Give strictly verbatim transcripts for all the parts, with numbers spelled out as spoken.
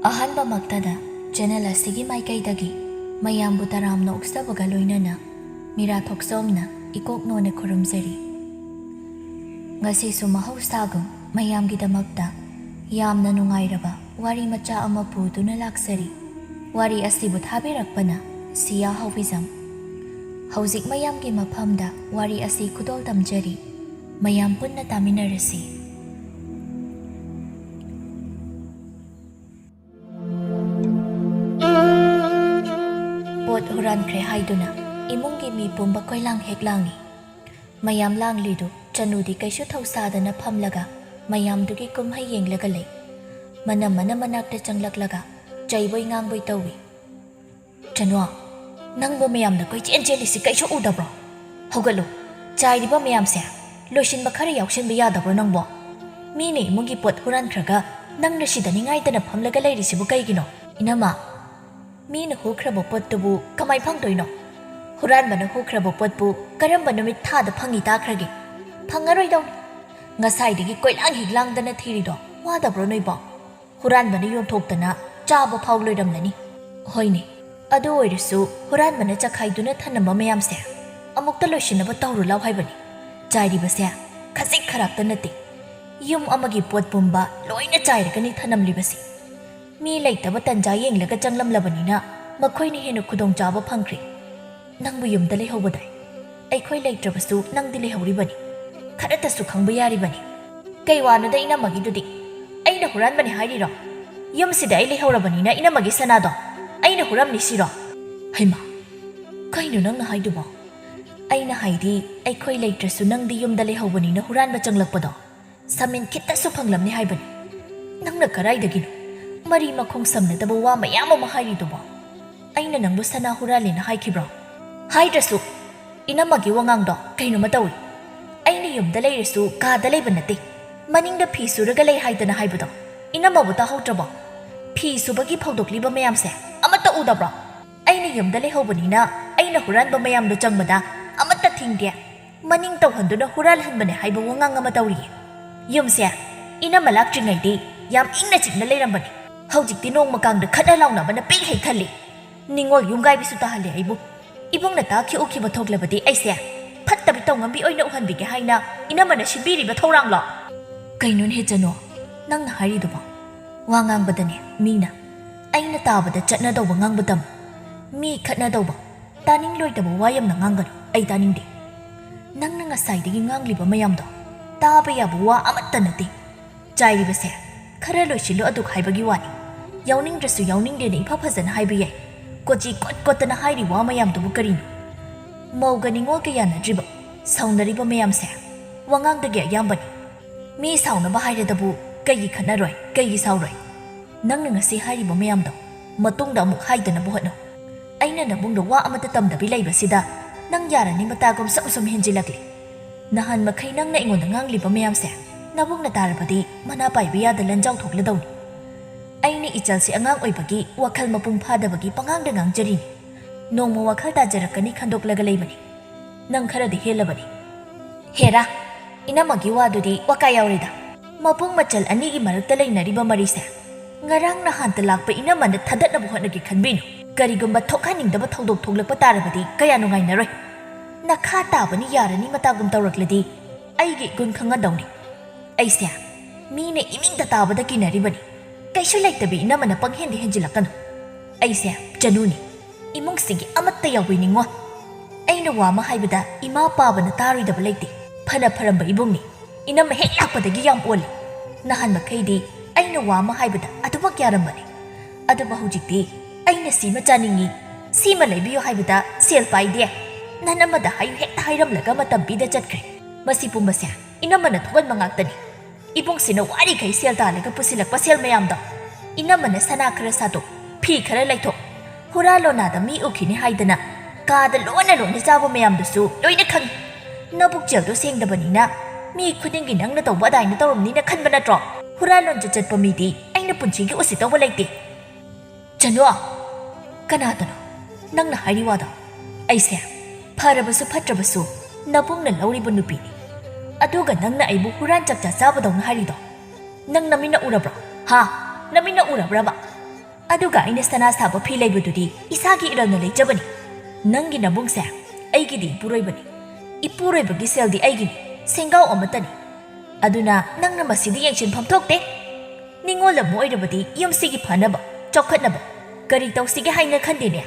ꯑꯍꯥꯟꯕꯃꯛꯇꯗ channel ꯑꯁꯤꯒꯤ ꯃꯥꯏꯀꯩꯗꯒꯤ ꯃꯌꯥꯝꯕꯨ ꯇꯔꯥꯝꯅ ꯑꯣꯛꯆꯕꯒ ꯂꯣꯏꯅꯅ ꯃꯤꯔꯥ ꯊꯣꯛꯆꯣꯝꯅ ꯏꯀꯣꯛ ꯅꯣꯟꯅ ꯈꯨꯔꯨꯝꯖꯔꯤ꯫ ꯉꯁꯤꯁꯨ ꯃꯍꯧꯁꯥꯒꯨꯝ ꯃꯌꯥꯝꯒꯤꯗꯃꯛꯇ ꯌꯥꯝꯅ ꯅꯨꯡꯉꯥꯏꯔꯕ ꯋꯥꯔꯤ ꯃꯆꯥ ꯑꯃ ꯄꯨꯗꯨꯅ ꯂꯥꯛꯆꯔꯤ꯫ ꯋꯥꯔꯤ ꯑꯁꯤꯕꯨ ꯊꯥꯕꯤꯔꯛꯄꯅ ꯁꯤꯌꯥ ꯍꯥꯎꯕꯤꯖꯝ꯫ ꯍꯧꯖꯤꯛ ꯃꯌꯥꯝꯒꯤ ꯃꯐꯝꯗ ꯋꯥꯔꯤ ꯑꯁꯤ ꯈꯨꯗꯣꯜ ꯇꯝꯖꯔꯤ꯫ ꯃꯌꯥꯝ ꯄꯨꯟꯅ ꯇꯥꯃꯤꯟꯅꯔꯁꯤ꯫ ꯄꯣꯠ ꯍꯨꯔꯥꯟꯈ꯭ꯔꯦ ꯍꯥꯏꯗꯨꯅ ꯏꯃꯨꯡꯒꯤ ꯃꯤ ꯄꯨꯝꯕ ꯀꯣꯏꯂꯥꯡ ꯍꯦꯛ ꯂꯥꯡꯏ꯫ ꯃꯌꯥꯝ ꯂꯥꯡꯂꯤꯗꯨ ꯆꯅꯨꯗꯤ ꯀꯩꯁꯨ ꯊꯧꯁꯥꯗꯅ ꯐꯝꯂꯒ ꯃꯌꯥꯝꯗꯨꯒꯤ ꯀꯨꯝꯍꯩ ꯌꯦꯡꯂꯒ ꯂꯩ꯫ ꯃꯅꯝꯃꯅ ꯃꯅꯥꯛꯇ ꯆꯪꯂꯛꯂꯒ ꯆꯩꯕꯣꯏ ꯉꯥꯡꯕꯣꯏ ꯇꯧꯏ꯫ "ꯆꯅꯨ, ꯅꯪꯕꯨ ꯃꯌꯥꯝꯅ ꯀꯣꯏꯆꯦꯟ ꯆꯦꯜꯂꯤꯁꯤ ꯀꯩꯁꯨ ꯎꯗꯕ꯭ꯔꯣ? ꯍꯧꯒꯠꯂꯨ, ꯆꯥꯏꯔꯤꯕ ꯃꯌꯥꯝꯁꯦ ꯂꯣꯏꯁꯤꯟꯕ ꯈꯔ ꯌꯥꯎꯁꯤꯟꯕ ꯌꯥꯗꯕ꯭ꯔꯣ ꯅꯪꯕꯣ? ꯃꯤꯅ ꯏꯃꯨꯡꯒꯤ ꯄꯣꯠ ꯍꯨꯔꯥꯟꯈ꯭ꯔꯒ ꯅꯪꯅ ꯁꯤꯗ ꯅꯤꯡꯉꯥꯏꯗꯅ ꯐꯝꯂꯒ ꯂꯩꯔꯤꯁꯤꯕꯨ ꯀꯩꯒꯤꯅꯣ?" "ꯏꯅꯝꯃ, ꯃꯤꯅ ꯍꯨꯈ꯭ꯔꯕ ꯄꯣꯠꯇꯨꯕꯨ ꯀꯃꯥꯏ ꯐꯪꯗꯣꯏꯅꯣ? ꯍꯨꯔꯥꯟꯕꯅ ꯍꯨꯈ꯭ꯔꯕ ꯄꯣꯠꯄꯨ ꯀꯔꯝꯕ ꯅꯨꯃꯤꯠ ꯊꯥꯗ ꯐꯪꯉꯤ ꯇꯥꯈ꯭ꯔꯒꯦ? ꯐꯪꯉꯔꯣꯏꯗꯧꯅꯤ꯫ ꯉꯁꯥꯏꯗꯒꯤ ꯀꯣꯏꯂꯥꯡ ꯍꯤꯛ ꯂꯥꯡꯗꯅ ꯊꯤꯔꯤꯗꯣ ꯋꯥꯗꯕ꯭ꯔꯣ ꯅꯣꯏꯕꯣ? ꯍꯨꯔꯥꯟꯕꯅ ꯌꯣꯟꯊꯣꯛꯇꯅ ꯆꯥꯕ ꯐꯥꯎ ꯂꯣꯏꯔꯝꯂꯅꯤ꯫ ꯍꯣꯏꯅꯦ, ꯑꯗꯨ ꯑꯣꯏꯔꯁꯨ ꯍꯨꯔꯥꯟꯕꯅ ꯆꯈꯥꯏꯗꯨꯅ ꯊꯅꯝꯕ ꯃꯌꯥꯝꯁꯦ ꯑꯃꯨꯛꯇ ꯂꯣꯏꯁꯤꯟꯅꯕ ꯇꯧꯔꯨ ꯂꯥꯎ ꯍꯥꯏꯕꯅꯤ꯫ ꯆꯥꯏꯔꯤꯕꯁꯦ ꯈꯖꯤꯛ ꯈꯔꯥꯛꯇ ꯅꯠꯇꯦ, ꯌꯨꯝ ꯑꯃꯒꯤ ꯄꯣꯠ ꯄꯨꯝꯕ ꯂꯣꯏꯅ ꯆꯥꯏꯔꯒꯅꯤ ꯊꯅꯝꯂꯤꯕꯁꯤ꯫ ꯃꯤ ꯂꯩꯇꯕ ꯇꯟꯖꯥ ꯌꯦꯡꯂꯒ ꯆꯪꯂꯝꯂꯕꯅꯤꯅ ꯃꯈꯣꯏꯅ ꯍꯦꯟꯅ ꯈꯨꯗꯣꯡꯆꯥꯕ ꯐꯪꯈ꯭ꯔꯦ꯫ ꯅꯪꯕꯨ ꯌꯨꯝꯗ ꯂꯩꯍꯧꯕꯗꯥꯏ? ꯑꯩꯈꯣꯏ ꯂꯩꯇ꯭ꯔꯕꯁꯨ ꯅꯪꯗꯤ ꯂꯩꯍꯧꯔꯤꯕꯅꯤ꯫ ꯈꯔꯇꯁꯨ ꯈꯪꯕ ꯌꯥꯔꯤꯕꯅꯤ꯫ ꯀꯩ ꯋꯥꯅꯣꯗ ꯏꯅꯝꯃꯒꯤꯗꯨꯗꯤ? ꯑꯩꯅ ꯍꯨꯔꯥꯟꯕꯅꯤ ꯍꯥꯏꯔꯤꯔꯣ? ꯌꯨꯝꯁꯤꯗ ꯑꯩ ꯂꯩꯍꯧꯔꯕꯅꯤꯅ ꯏꯅꯝꯃꯒꯤ ꯁꯅꯥꯗꯣ ꯑꯩꯅ ꯍꯨꯔꯝꯅꯤ ꯁꯤꯔꯣ?" "ꯍꯩꯃꯥ, ꯀꯩꯅꯣ ꯅꯪꯅ ꯍꯥꯏꯗꯨꯕꯣ?" "ꯑꯩꯅ ꯍꯥꯏꯗꯤ ꯑꯩꯈꯣꯏ ꯂꯩꯇ꯭ꯔꯁꯨ ꯅꯪꯗꯤ ꯌꯨꯝꯗ ꯂꯩꯍꯧꯕꯅꯤꯅ ꯍꯨꯔꯥꯟꯕ ꯆꯪꯂꯛꯄꯗꯣ ꯁꯃꯤꯟ ꯈꯤꯇꯁꯨ ꯐꯪꯂꯝꯅꯤ ꯍꯥꯏꯕꯅꯤ꯫ ꯅꯪꯅ ꯀꯗꯥꯏꯗꯒꯤꯅꯣ? ꯃꯔꯤ ꯃꯈꯣꯡ ꯁꯝꯅꯗꯕ ꯋꯥ ꯃꯌꯥꯝ ꯑꯃ ꯍꯥꯏꯔꯤꯗꯨꯕꯣ? ꯑꯩꯅ ꯅꯪꯕꯨ ꯁꯅꯥ ꯍꯨꯔꯥꯜꯂꯦꯅ ꯍꯥꯏꯈꯤꯕ꯭ꯔꯣ?" "ꯍꯥꯏꯗ꯭ꯔꯁꯨ ꯏꯅꯝꯃꯒꯤ ꯋꯥꯉꯥꯡꯗꯣ ꯀꯩꯅꯣꯃ ꯇꯧꯏ꯫ ꯑꯩꯅ ꯌꯨꯝꯗ ꯂꯩꯔꯁꯨ ꯀꯥꯗ ꯂꯩꯕ ꯅꯠꯇꯦ, ꯃꯅꯤꯡꯗ ꯐꯤ ꯁꯨꯔꯒ ꯂꯩ ꯍꯥꯏꯗꯅ ꯍꯥꯏꯕꯗꯣ ꯏꯅꯝꯃꯕꯨ ꯇꯥꯍꯧꯗ꯭ꯔꯕꯣ? ꯐꯤ ꯁꯨꯕꯒꯤ ꯐꯧꯗꯣꯛꯂꯤꯕ ꯃꯌꯥꯝꯁꯦ ꯑꯃꯠꯇ ꯎꯗꯕ꯭ꯔꯣ? ꯑꯩꯅ ꯌꯨꯝꯗ ꯂꯩꯍꯧꯕꯅꯤꯅ ꯑꯩꯅ ꯍꯨꯔꯥꯟꯕ ꯃꯌꯥꯝꯗꯣ ꯆꯪꯕꯗ ꯑꯃꯠꯇ ꯊꯤꯡꯗꯦ꯫ ꯃꯅꯤꯡ ꯇꯧꯍꯟꯗꯨꯅ ꯍꯨꯔꯥꯜꯍꯟꯕꯅꯦ ꯍꯥꯏꯕ ꯋꯥꯉꯥꯡ ꯑꯃ ꯇꯧꯔꯤꯌꯦ꯫ ꯌꯨꯝꯁꯦ ꯏꯅꯝꯃ ꯂꯥꯛꯇ꯭ꯔꯤꯉꯩꯗꯤ ꯌꯥꯝ ꯏꯪꯅ ꯆꯤꯛꯅ ꯂꯩꯔꯝꯕꯅꯤ꯫ ꯍꯧꯖꯤꯛꯇꯤ ꯅꯣꯡꯃ ꯀꯥꯡꯗ ꯈꯠꯅ ꯂꯥꯎꯅꯕꯅ ꯄꯤꯛ ꯍꯦꯛ ꯊꯜꯂꯤ꯫ ꯅꯤꯡꯉꯣꯜ ꯌꯨꯝꯒꯥꯏꯕꯤꯁꯨ ꯇꯥꯍꯜꯂꯦ ꯑꯩꯕꯨ꯫ ꯏꯕꯨꯡꯅ ꯇꯥꯈꯤ ꯎꯈꯤꯕ ꯊꯣꯛꯂꯕꯗꯤ ꯑꯩꯁꯦ ꯐꯠꯇꯕꯤ ꯇꯧꯉꯝꯕꯤ ꯑꯣꯏꯅ ꯎꯍꯟꯕꯤꯒꯦ ꯍꯥꯏꯅ ꯏꯅꯝꯃꯅ ꯁꯤꯟꯕꯤꯔꯤꯕ ꯊꯧꯔꯥꯡꯂꯣ? ꯀꯩꯅꯣꯅꯦ ꯍꯦ ꯆꯅꯨ, ꯅꯪꯅ ꯍꯥꯏꯔꯤꯗꯨꯕꯣ? ꯋꯥ ꯉꯥꯡꯕꯗꯅꯦ ꯃꯤꯅ ꯑꯩꯅ ꯇꯥꯕꯗ ꯆꯠꯅꯗꯧꯕ ꯉꯥꯡꯕ ꯇꯝꯃꯨ꯫ ꯃꯤ ꯈꯠꯅꯗꯧꯕ, ꯇꯥꯅꯤꯡꯂꯣꯏꯗꯕ ꯋꯥ ꯌꯥꯝꯅ ꯉꯥꯡꯒꯅꯨ, ꯑꯩ ꯇꯥꯅꯤꯡꯗꯦ꯫ ꯅꯪꯅ ꯉꯁꯥꯏꯗꯒꯤ ꯉꯥꯡꯂꯤꯕ ꯃꯌꯥꯝꯗꯣ ꯇꯥꯕ ꯌꯥꯕ ꯋꯥ ꯑꯃꯠꯇ ꯅꯠꯇꯦ꯫ ꯆꯥꯏꯔꯤꯕꯁꯦ ꯈꯔ ꯂꯣꯏꯁꯤꯜꯂꯨ ꯑꯗꯨꯛ ꯍꯥꯏꯕꯒꯤ ꯋꯥꯅꯤ꯫ ꯌꯥꯎꯅꯤꯡꯗ꯭ꯔꯁꯨ ꯌꯥꯎꯅꯤꯡꯗꯦꯅ ꯏꯐ ꯐꯖꯅ ꯍꯥꯏꯕ ꯌꯥꯏ꯫ ꯀꯣꯆꯤ ꯀꯣꯠ ꯀꯣꯠꯇꯅ ꯍꯥꯏꯔꯤ ꯋꯥ ꯃꯌꯥꯝꯗꯨꯕꯨ ꯀꯔꯤꯅꯣ? ꯃꯧꯒ ꯅꯤꯡꯉꯣꯜꯒ ꯌꯥꯅꯗ꯭ꯔꯤꯕ, ꯁꯥꯎꯅꯔꯤꯕ ꯃꯌꯥꯝꯁꯦ ꯋꯥꯉꯥꯡꯗꯒꯤ ꯑꯌꯥꯝꯕꯅꯤ꯫ ꯃꯤ ꯁꯥꯎꯅꯕ ꯍꯥꯏꯔꯗꯕꯨ ꯀꯩꯒꯤ ꯈꯠꯅꯔꯣꯏ, ꯀꯩꯒꯤ ꯁꯥꯎꯔꯣꯏ? ꯅꯪꯅ ꯉꯁꯤ ꯍꯥꯏꯔꯤꯕ ꯃꯌꯥꯝꯗꯣ ꯃꯇꯨꯡꯗ ꯑꯃꯨꯛ ꯍꯥꯏꯗꯅꯕ ꯍꯣꯠꯅꯧ꯫ ꯑꯩꯅ ꯅꯕꯨꯡꯗ ꯋꯥ ꯑꯃꯠꯇ ꯇꯝꯗꯕꯤ ꯂꯩꯕꯁꯤꯗ ꯅꯪ ꯌꯥꯔꯅꯤ ꯃꯇꯥꯒꯨꯝ ꯁꯨꯝ ꯁꯨꯝ ꯍꯦꯟꯖꯤꯜꯂꯛꯂꯤ꯫ ꯅꯍꯥꯟ ꯃꯈꯩ ꯅꯪꯅ ꯑꯩꯉꯣꯟꯗ ꯉꯥꯡꯂꯤꯕ ꯃꯌꯥꯝꯁꯦ ꯅꯕꯨꯡꯅ ꯇꯥꯔꯕꯗꯤ ꯃꯅꯥ ꯄꯥꯏꯕ ꯌꯥꯗ ꯂꯟꯖꯥꯎ ꯊꯣꯛꯂꯗꯧꯅꯤ꯫ ꯑꯩꯅ ꯏꯆꯜꯁꯤ ꯑꯉꯥꯡ ꯑꯣꯏꯕꯒꯤ ꯋꯥꯈꯜ ꯃꯄꯨꯡ ꯐꯥꯗꯕꯒꯤ ꯄꯉꯥꯡꯗ ꯉꯥꯡꯖꯔꯤꯅꯤ꯫ ꯅꯣꯡꯃ ꯋꯥꯈꯜ ꯇꯥꯖꯔꯛꯀꯅꯤ ꯈꯟꯗꯣꯛꯂꯒ ꯂꯩꯕꯅꯤ꯫ ꯅꯪ ꯈꯔꯗꯤ ꯍꯦꯜꯂꯕꯅꯤ꯫ ꯍꯦꯔꯥ, ꯏꯅꯝꯃꯒꯤ ꯋꯥꯗꯨꯗꯤ ꯋꯥꯀꯥ ꯌꯥꯎꯔꯦꯗ꯫ ꯃꯄꯨꯡ ꯃꯆꯜ ꯑꯅꯤꯒꯤ ꯃꯔꯛꯇ ꯂꯩꯅꯔꯤꯕ ꯃꯔꯤꯁꯦ ꯉꯔꯥꯡ ꯅꯍꯥꯟꯇ ꯂꯥꯛꯄ ꯏꯅꯝꯃꯅ ꯊꯗꯠꯅꯕ ꯍꯣꯠꯅꯒꯦ ꯈꯟꯕꯤꯅꯨ꯫ ꯀꯔꯤꯒꯨꯝꯕ ꯊꯣꯛꯍꯟꯅꯤꯡꯗꯕ ꯊꯧꯗꯣꯛ ꯊꯣꯛꯂꯛꯄ ꯇꯥꯔꯕꯗꯤ ꯀꯌꯥ ꯅꯨꯡꯉꯥꯏꯅꯔꯣꯏ꯫ ꯅꯈꯥ ꯇꯥꯕꯅꯤ ꯌꯥꯔꯅꯤ ꯃꯇꯥꯒꯨꯝ ꯇꯧꯔꯛꯂꯗꯤ ꯑꯩꯒꯤ ꯏꯒꯨꯟ ꯈꯪꯍꯟꯗꯧꯅꯤ꯫ ꯑꯩꯁꯦ ꯃꯤꯅ ꯏꯃꯤꯡꯗ ꯇꯥꯕꯗ ꯀꯤꯅꯔꯤꯕꯅꯤ꯫ ꯀꯩꯁꯨ ꯂꯩꯇꯕꯤ ꯏꯅꯝꯃꯅ ꯄꯪꯍꯦꯟꯗ ꯍꯦꯟꯖꯤꯜꯂꯛꯀꯅꯨ꯫ ꯑꯩꯁꯦ ꯆꯅꯨꯅꯤ, ꯏꯃꯨꯡꯁꯤꯒꯤ ꯑꯃꯠꯇ ꯌꯥꯎꯕꯤ ꯅꯤꯡꯉꯣ꯫ ꯑꯩꯅ ꯋꯥ ꯑꯃ ꯍꯥꯏꯕꯗ ꯏꯃꯥ ꯄꯥꯕꯅ ꯇꯥꯔꯣꯏꯗꯕ ꯂꯩꯇꯦ꯫ ꯐꯅ ꯐꯔꯝꯕ ꯏꯕꯨꯡꯅꯤ꯫ ꯏꯅꯝꯃ ꯍꯦꯛ ꯂꯥꯛꯄꯗꯒꯤ ꯌꯥꯝ ꯑꯣꯜꯂꯤ꯫ ꯅꯍꯥꯟ ꯃꯈꯩꯗꯤ ꯑꯩꯅ ꯋꯥ ꯑꯃ ꯍꯥꯏꯕꯗ ꯑꯗꯨꯃꯛ ꯌꯥꯔꯝꯕꯅꯤ꯫ ꯑꯗꯨꯕꯨ ꯍꯧꯖꯤꯛꯇꯤ ꯑꯩꯅ ꯁꯤꯃ ꯆꯥꯅꯤꯡꯉꯤ, ꯁꯤꯃ ꯂꯩꯕꯤꯌꯨ ꯍꯥꯏꯕꯗ ꯁꯦꯜ ꯄꯥꯏꯗꯦ꯫ ꯅꯟ ꯑꯃꯗ ꯍꯥꯏꯌꯨ ꯍꯦꯛꯇ ꯍꯥꯏꯔꯝꯂꯒ ꯃꯇꯝ ꯄꯤꯗ ꯆꯠꯈ꯭ꯔꯦ꯫ ꯃꯁꯤ ꯄꯨꯝꯕꯁꯦ ꯏꯅꯝꯃꯅ ꯊꯣꯛꯍꯟꯕ ꯉꯥꯛꯇꯅꯤ꯫ ꯏꯕꯨꯡꯁꯤꯅ ꯋꯥꯔꯤꯈꯩ ꯁꯦꯜ ꯇꯥꯜꯂꯒ ꯄꯨꯁꯤꯜꯂꯛꯄ ꯁꯦꯜ ꯃꯌꯥꯝꯗꯣ ꯏꯅꯝꯃꯅ ꯁꯅꯥ ꯈꯔ ꯁꯥꯗꯣꯛ, ꯐꯤ ꯈꯔ ꯂꯩꯊꯣꯛ, ꯍꯨꯔꯥ ꯂꯣꯅꯥꯗ ꯃꯤ ꯎꯈꯤꯅꯤ ꯍꯥꯏꯗꯅ ꯀꯥꯗ ꯂꯣꯟꯅ ꯂꯣꯟꯅ ꯆꯥꯕ ꯃꯌꯥꯝꯗꯨꯁꯨ ꯂꯣꯏꯅ ꯈꯪꯉꯤ꯫ ꯅꯕꯨꯛꯆꯦꯜꯗꯣ ꯁꯦꯡꯗꯕꯅꯤꯅ ꯃꯤ ꯈꯨꯗꯤꯡꯒꯤ ꯅꯪꯅ ꯇꯧꯕ ꯑꯗꯥꯏꯅ ꯇꯧꯔꯝꯅꯤꯅ ꯈꯟꯕ ꯅꯠꯇ꯭ꯔꯣ? ꯍꯨꯔꯥ ꯂꯣꯟ ꯆꯠꯄ ꯃꯤꯗꯤ ꯑꯩꯅ ꯄꯨꯟꯁꯤꯒꯤ ꯎꯁꯤꯠꯇꯧꯕ ꯂꯩꯇꯦ꯫ ꯆꯅꯨ, ꯀꯅꯥꯗꯅꯣ ꯅꯪꯅ ꯍꯥꯏꯔꯤ ꯋꯥꯗꯣ? ꯑꯩꯁꯦ ꯐꯔꯕꯁꯨ ꯐꯠꯇ꯭ꯔꯕꯁꯨ ꯅꯕꯨꯡꯅ ꯂꯧꯔꯤꯕ ꯅꯨꯄꯤꯅꯤ꯫ ꯑꯗꯨꯒ ꯅꯪꯅ ꯑꯩꯕꯨ ꯍꯨꯔꯥꯟ ꯆꯥꯛꯆꯥ ꯆꯥꯕꯗꯧꯅ ꯍꯥꯏꯔꯤꯗꯣ ꯅꯪ ꯅꯃꯤꯠꯅ ꯎꯔꯕ꯭ꯔꯣ? ꯍꯥ? ꯅꯃꯤꯠꯅ ꯎꯔꯕ꯭ꯔꯕ? ꯑꯗꯨꯒ ꯑꯩꯅ ꯁꯅꯥ ꯁꯥꯕ ꯐꯤ ꯂꯩꯕꯗꯨꯗꯤ ꯏꯁꯥꯒꯤ ꯏꯔꯜꯅ ꯂꯩꯖꯕꯅꯤ꯫ ꯅꯪꯒꯤ ꯅꯕꯨꯡꯁꯦ ꯑꯩꯒꯤꯗꯤ ꯏꯄꯨꯔꯣꯏꯕꯅꯤ꯫ ꯏꯄꯨꯔꯣꯏꯕꯒꯤ ꯁꯦꯜꯗꯤ ꯑꯩꯒꯤꯅꯤ, ꯁꯦꯡꯒꯥꯎ ꯑꯃꯠꯇꯅꯤ꯫ ꯑꯗꯨꯅ ꯅꯪꯅ ꯃꯁꯤꯗ ꯌꯦꯡꯁꯤꯟꯐꯝ ꯊꯣꯛꯇꯦ꯫ ꯅꯤꯉꯣꯜ ꯑꯃ ꯑꯣꯏꯔꯕꯗꯤ ꯌꯨꯝꯁꯤꯒꯤ ꯐꯅꯕ, ꯆꯥꯎꯈꯠꯅꯕ ꯀꯔꯤ ꯇꯧꯁꯤꯒꯦ ꯍꯥꯏꯅ ꯈꯟꯗꯦꯅꯦ?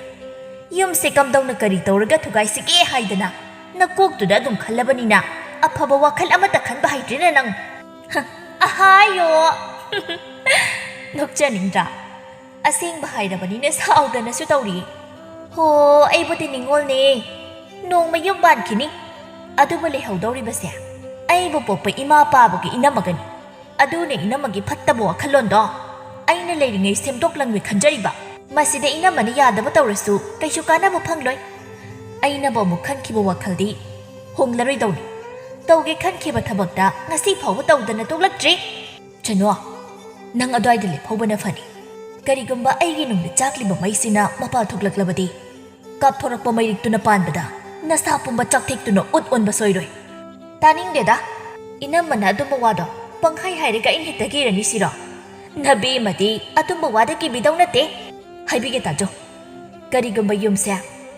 ꯌꯨꯝꯁꯦ ꯀꯝꯗꯧꯅ ꯀꯔꯤ ꯇꯧꯔꯒ ꯊꯨꯒꯥꯏꯁꯤꯒꯦ ꯍꯥꯏꯗꯅ ꯅꯀꯣꯛꯇꯨꯗ ꯑꯗꯨꯝ ꯈꯜꯂꯕꯅꯤꯅ ꯑꯐꯕ ꯋꯥꯈꯜ ꯑꯃꯠꯇ ꯈꯟꯕ ꯍꯩꯇ꯭ꯔꯦꯅꯦ ꯅꯪ꯫ ꯍ, ꯑꯍꯥꯌꯣ! ꯅꯣꯛꯆꯅꯤꯡꯗ꯭ꯔꯥ? ꯑꯁꯦꯡꯕ ꯍꯥꯏꯔꯕꯅꯤꯅ ꯁꯥꯎꯗꯅꯁꯨ ꯇꯧꯔꯤ꯫ ꯍꯣ, ꯑꯩꯕꯨꯗꯤ ꯅꯤꯉꯣꯜꯅꯦ꯫ ꯅꯣꯡꯃ ꯌꯨꯝ ꯄꯥꯟꯈꯤꯅꯤ꯫ ꯑꯗꯨꯕꯨ ꯂꯩꯍꯧꯗꯧꯔꯤꯕꯁꯦ ꯑꯩꯕꯨ ꯄꯣꯛꯄ ꯏꯃꯥ ꯄꯥꯕꯒꯤ ꯏꯅꯝꯃꯒꯅꯤ꯫ ꯑꯗꯨꯅ ꯏꯅꯝꯃꯒꯤ ꯐꯠꯇꯕ ꯋꯥꯈꯜꯂꯣꯟꯗꯣ ꯑꯩꯅ ꯂꯩꯔꯤꯉꯩ ꯁꯦꯝꯗꯣꯛꯂꯝꯒꯦ ꯈꯟꯖꯔꯤꯕ꯫ ꯃꯁꯤꯗ ꯏꯅꯝꯃꯅ ꯌꯥꯗꯕ ꯇꯧꯔꯁꯨ ꯀꯩꯁꯨ ꯀꯥꯟꯅꯕ ꯐꯪꯂꯣꯏ꯫ ꯑꯩꯅꯕꯨ ꯑꯃꯨꯛ ꯈꯟꯈꯤꯕ ꯋꯥꯈꯜꯗꯤ ꯍꯣꯡꯂꯔꯣꯏꯗꯧꯅꯤ꯫ ꯇꯧꯒꯦ ꯈꯟꯈꯤꯕ ꯊꯕꯛꯇ ꯉꯁꯤ ꯐꯥꯎꯕ ꯇꯧꯗꯅ ꯇꯣꯛꯂꯛꯇ꯭ꯔꯤ꯫ ꯆꯅꯣ, ꯅꯪ ꯑꯗ꯭ꯋꯥꯏꯗ ꯂꯦꯞꯍꯧꯕꯅ ꯐꯅꯤ꯫ ꯀꯔꯤꯒꯨꯝꯕ ꯑꯩꯒꯤ ꯅꯨꯡꯗ ꯆꯥꯛꯂꯤꯕ ꯃꯩꯁꯤꯅ ꯃꯄꯥꯜ ꯊꯣꯛꯂꯛꯂꯕꯗꯤ, ꯀꯥꯞꯊꯣꯔꯛꯄ ꯃꯩꯔꯤꯛꯇꯨꯅ ꯄꯥꯟꯕꯗ ꯅꯁꯥ ꯄꯨꯝꯕ ꯆꯥꯛꯊꯦꯛꯇꯨꯅ ꯎꯠ ꯑꯣꯟꯕ ꯁꯣꯏꯔꯣꯏ꯫ ꯇꯥꯅꯤꯡꯗꯦꯗ꯫ ꯏꯅꯝꯃꯅ ꯑꯗꯨꯝꯕ ꯋꯥꯗꯣ ꯄꯪꯍꯥꯏ ꯍꯥꯏꯔꯒ ꯑꯩꯅ ꯍꯦꯛꯇ ꯀꯤꯔꯅꯤ ꯁꯤꯔꯣ? ꯅꯕꯦꯝꯃꯗꯤ ꯑꯗꯨꯝꯕ ꯋꯥꯗ ꯀꯤꯕꯤꯗꯧ ꯅꯠꯇꯦ꯫ ꯍꯥꯏꯕꯤꯒꯦ ꯇꯥꯖꯧ꯫ ꯀꯔꯤꯒꯨꯝꯕ ꯌꯨꯝꯁꯦ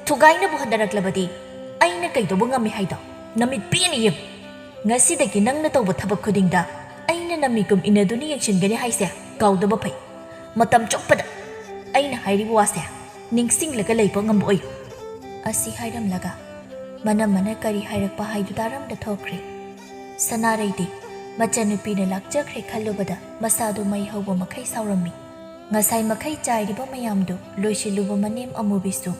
ꯊꯨꯒꯥꯏꯅꯕ ꯍꯣꯠꯅꯔꯛꯂꯕꯗꯤ ꯑꯩꯅ ꯀꯩꯗꯧꯕ ꯉꯝꯃꯤ ꯍꯥꯏꯗꯣ ꯅꯃꯤꯠ ꯄꯦꯟꯅ ꯌꯦꯡꯉꯨ꯫ ꯉꯁꯤꯗꯒꯤ ꯅꯪꯅ ꯇꯧꯕ ꯊꯕꯛ ꯈꯨꯗꯤꯡꯗ ꯑꯩꯅ ꯅꯃꯤꯠꯀꯨꯝ ꯏꯟꯅꯗꯨꯅ ꯌꯦꯡꯁꯤꯟꯒꯅꯤ ꯍꯥꯏꯁꯦ ꯀꯥꯎꯗꯕ ꯐꯩ꯫ ꯃꯇꯝ ꯆꯨꯞꯄꯗ ꯑꯩꯅ ꯍꯥꯏꯔꯤꯕ ꯋꯥꯁꯦ ꯅꯤꯡꯁꯤꯡꯂꯒ ꯂꯩꯕ ꯉꯝꯕ ꯑꯣꯏꯌꯨ꯫ ꯑꯁꯤ ꯍꯥꯏꯔꯝꯂꯒ ꯃꯅꯝꯃꯅ ꯀꯔꯤ ꯍꯥꯏꯔꯛꯄ ꯍꯥꯏꯗꯨ ꯇꯥꯔꯝꯗ ꯊꯣꯛꯈ꯭ꯔꯦ꯫ ꯁꯅꯥꯔꯩꯗꯤ ꯃꯆꯟꯅꯨꯄꯤꯅ ꯂꯥꯛꯆꯈ꯭ꯔꯦ ꯈꯜꯂꯨꯕꯗ ꯃꯁꯥꯗꯨ ꯃꯩ ꯍꯧꯕ ꯃꯈꯩ ꯁꯥꯎꯔꯝꯃꯤ꯫ ꯉꯁꯥꯏ ꯃꯈꯩ ꯆꯥꯏꯔꯤꯕ ꯃꯌꯥꯝꯗꯨ ꯂꯣꯏꯁꯤꯜꯂꯨꯕ ꯃꯅꯦꯝ ꯑꯃꯨꯕꯤꯁꯨ